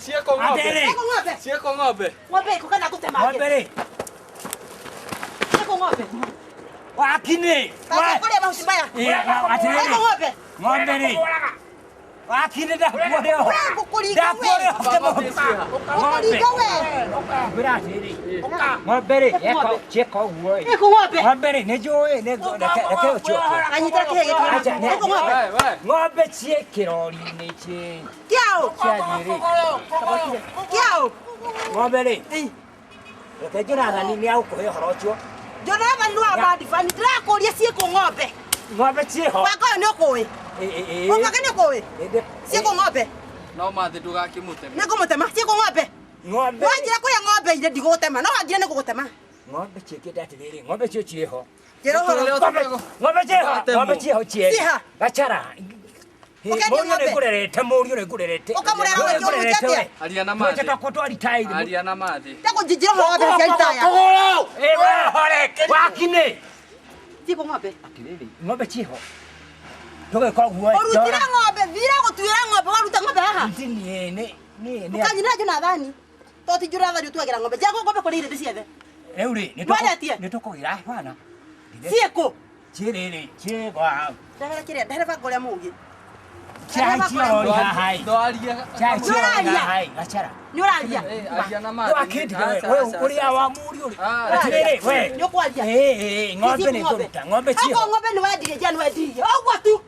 Ciĩkũ ng'ombe. Atĩrĩ. Ĩkũ ng'ombe. Ciĩkũ ng'ombe. Ng'ombe ĩkũ kana ngũtemange. Ng'ombe rĩ. Ĩkũ ng'ombe. Wakini. Kaĩ kũrĩa mahuti maya. Atĩrĩrĩ. Ĩkũ ng'ombe. Ng'ombe rĩ. Wakini ndakuohe ũhoro. Ngũkũringa we. Ndakuohe ũhoro. Ngũkũringa we. Ngwĩra atĩrĩrĩ. Ng'ombe rĩ. Ciĩka ũguo ĩ. Ĩkũ ng'ombe. Ng'ombe rĩ nĩ njũĩ nĩ reke reke ũcoke. Anyitĩra kĩhĩ gĩkĩ. Acha, nĩ- Ĩkũ ng'ombe. Ng'ombe ciĩ kĩrori-inĩ ciĩ. Kĩaũ. Ciathiĩ rĩ. Kĩaũ. Ng'ombe rĩ. Reke Jonathani nĩ agũkũhe ũhoro ũcio. Jonathan nĩ wa mandibani. Ndĩrakũria ciĩkũ ng'ombe. Ng'ombe ciĩho. Banga ũyũ nĩ ũkũĩ. Banga nĩ ũkũĩ. Ciĩkũ ng'ombe. No mathĩ ndũgakĩmũteme. Nĩ ngũmũtema. Ciĩkũ ng'ombe. Ng'ombe. Wanjĩra kũrĩa ng'ombe irĩ ndigũgũtema. No wanjĩra nĩ ngũgũtema. Ng'ombe ciĩkĩte atĩrĩrĩ, ng'ombe cio ciĩho. Njĩra ũhoro. Ng'ombe ciĩho, ng'ombe ciĩho cierĩ. Ciĩha. Gachara. Ũkendia Mũriũ nĩ ng'ombe. ngũrerete, mũriũ nĩ ngũrerete. Ũkamũrera Mũriũ ũgĩkĩ ngũrerete ũrute we. Aria na Twĩte mathĩ. twakwa twaritaire. Aria na mathĩ. Ndakũnjinjĩra ũhoro wa mbeca cia ritaya. Ĩ we hore, wakini. Ciĩkũ ng'ombe. Atĩrĩrĩ, ng'ombe ciĩho. Tũgĩka ũguo ĩ. Ũrutire ng'ombe, thira gũtuĩra ng'ombe, waruta ng'ombe haha. Ti niĩ, nĩ niĩ nĩ. Ũkanyinĩra Jonathani. To ti Jonathani ũtuagĩra ng'ombe. Njĩra ng'ombe kũrĩa irĩ ndĩciethe. Rĩu rĩ, nĩ Mwendetie? nĩ tũkũgĩra bana. Ciĩkũ. Ciĩrĩrĩ, ciĩ kwa Ndehera kĩrĩa, ndehera banga ũrĩa mũũgĩ. Chai chiorori haha ĩ. Ndwaria. Chai chiorori Nĩũraria? haha ĩ, Gachara. Nĩ ũraria. Aria na mathĩ. Wakĩndiga we, we ũrĩa wa mũriũ rĩ. Atĩrĩrĩ, we. Nĩ ũkwaria. Ĩ, ĩ, ng'ombe nĩ ngũruta, ng'ombe ciĩho. Akorwo ng'ombe nĩ wendirie, njĩra nĩ wendirie. Ũguo tu.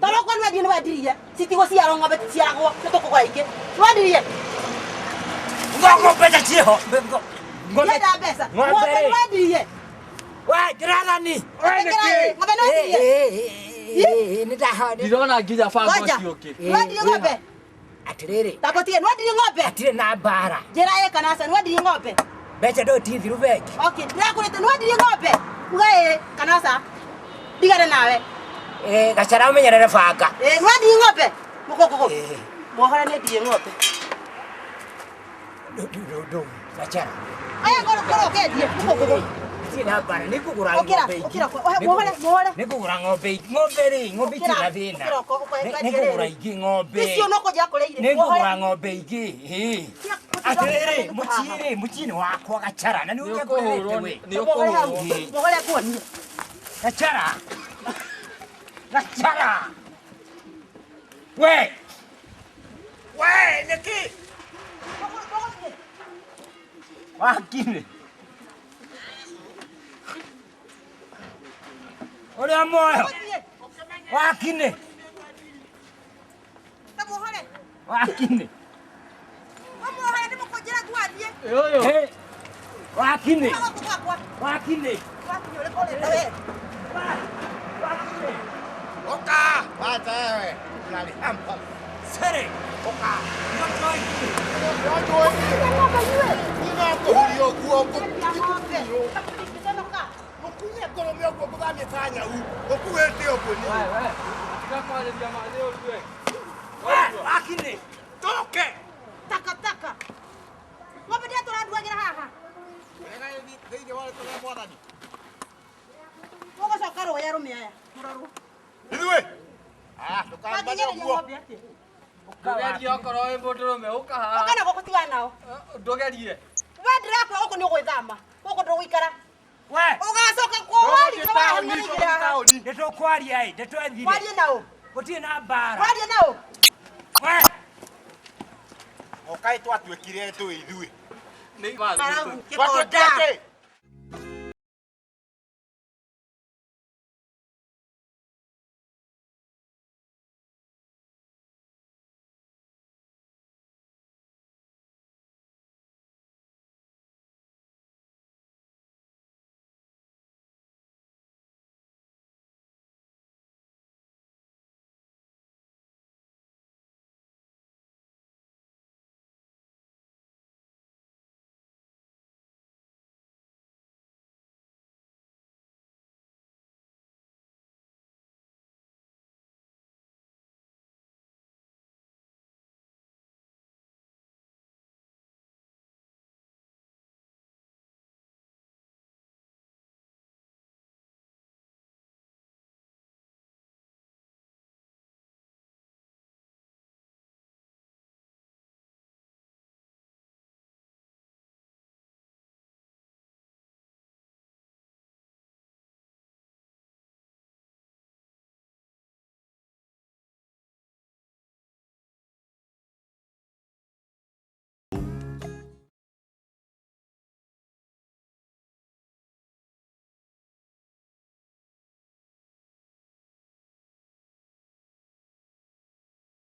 Tondũ okorwo nĩ wendirie nĩ wendirie. Citigũciarwo ng'ombe ticiaragwo, nĩ tũkũgũra ingĩ. Nĩ wendirie. Ng'ombe mbeca ciĩho. Ng'ombe Ndienda mbeca. Ng'ombe Ng'ombe rĩ. nĩ wendirie. We, Jonathani. Ng'ombe nĩ wendirie. Nĩ ndaho. Ndirona nginya banga Ngoja. ũcio ũngĩ. Nĩ wendirie ng'ombe. Atĩrĩrĩ. Ndagotige, nĩ wendirie ng'ombe. Hatirĩ na mbara. Njĩra ĩ kana aca, nĩ wendirie ng'ombe. Mbeca ndũĩ ti thiru bengi. Okay, ndĩrakũrĩte nĩ wendirie ng'ombe. Uga ĩ kana aca. Ndigane nawe. Ĩ, Gachara ũmenyerere banga. Ĩ, nĩ wendirie ng'ombe. Mũkũngũgũ. Mwohora nĩ endirie ng'ombe. Ndũ, Gachara. Aya ngorwo ngorwo ũkendie mũkũngũgũ. Gũtirĩ na mbara nĩ ngũgũra Ũkĩra, ng'ombe ingĩ. ũkĩra, muohore, muohore. Nĩ ngũgũra ng'ombe ingĩ. Ng'ombe rĩ, ng'ombe itirĩ na thĩna. Ũkĩra, ũka- Nĩ ngũgũra ingĩ ng'ombe. Icio no kũnjĩra kũrĩa irĩ. Nĩ ngũgũra ng'ombe ingĩ. Ĩ. Atĩrĩrĩ, mũciĩ rĩ, mũciĩ nĩ wakwa Gachara na nĩ ũrĩa ngũrĩte we. Nĩ ũkũhũrwo. Ĩ. Muohore kuonie. Gachara. Gachara. We. We, nĩkĩ? Wakine. Ũrĩa muoyo. Wakine. Ta muohore. Wakine. Muohore ndĩmũkũnjĩra tu athiĩ. Hey. Wakine. Gũkũ gwakwa. Wakine. Wakinya ũrĩkũ ũrenda we. Oka! Wacha wewe. Unalihamba. Sere. Oka. Ng'ombe Ũkuye ngũrũme ũguo ngũthamie ta nyau. Ũkuĩte ũguo nĩ. Tiga kwarĩria mathĩ ũru we. Wakine. Tũke. Takataka. Ng'ombe ndĩa tũranduagĩra haha. Thĩinĩ wa rĩtwa rĩa Mwathani. Mũgũcoka rũĩ arũme aya. Mũrorwo. Ithuĩ. Ah, ndũkamane Mangĩnyereria ũguo. ng'ombe atĩa? Ndũgerie okorwo wĩ mũndũrũme ũka haha. Ũka na gũkũ tigana nao. Ndũgerie. We ndĩrakwa gũkũ nĩ ũgwĩthama. Gũkũ ndũgũikara. We. Ũgacoka kũwarika wahanĩrĩire haha. Nĩ tũkwaria ĩ, nĩ twethire. Warie nao. Gũtirĩ na mbara. Warie nao. We. Ũkaĩ twatuĩkire tũĩ ithuĩ. Nĩ Haramu, Twatuĩkire kĩkonda. kĩ?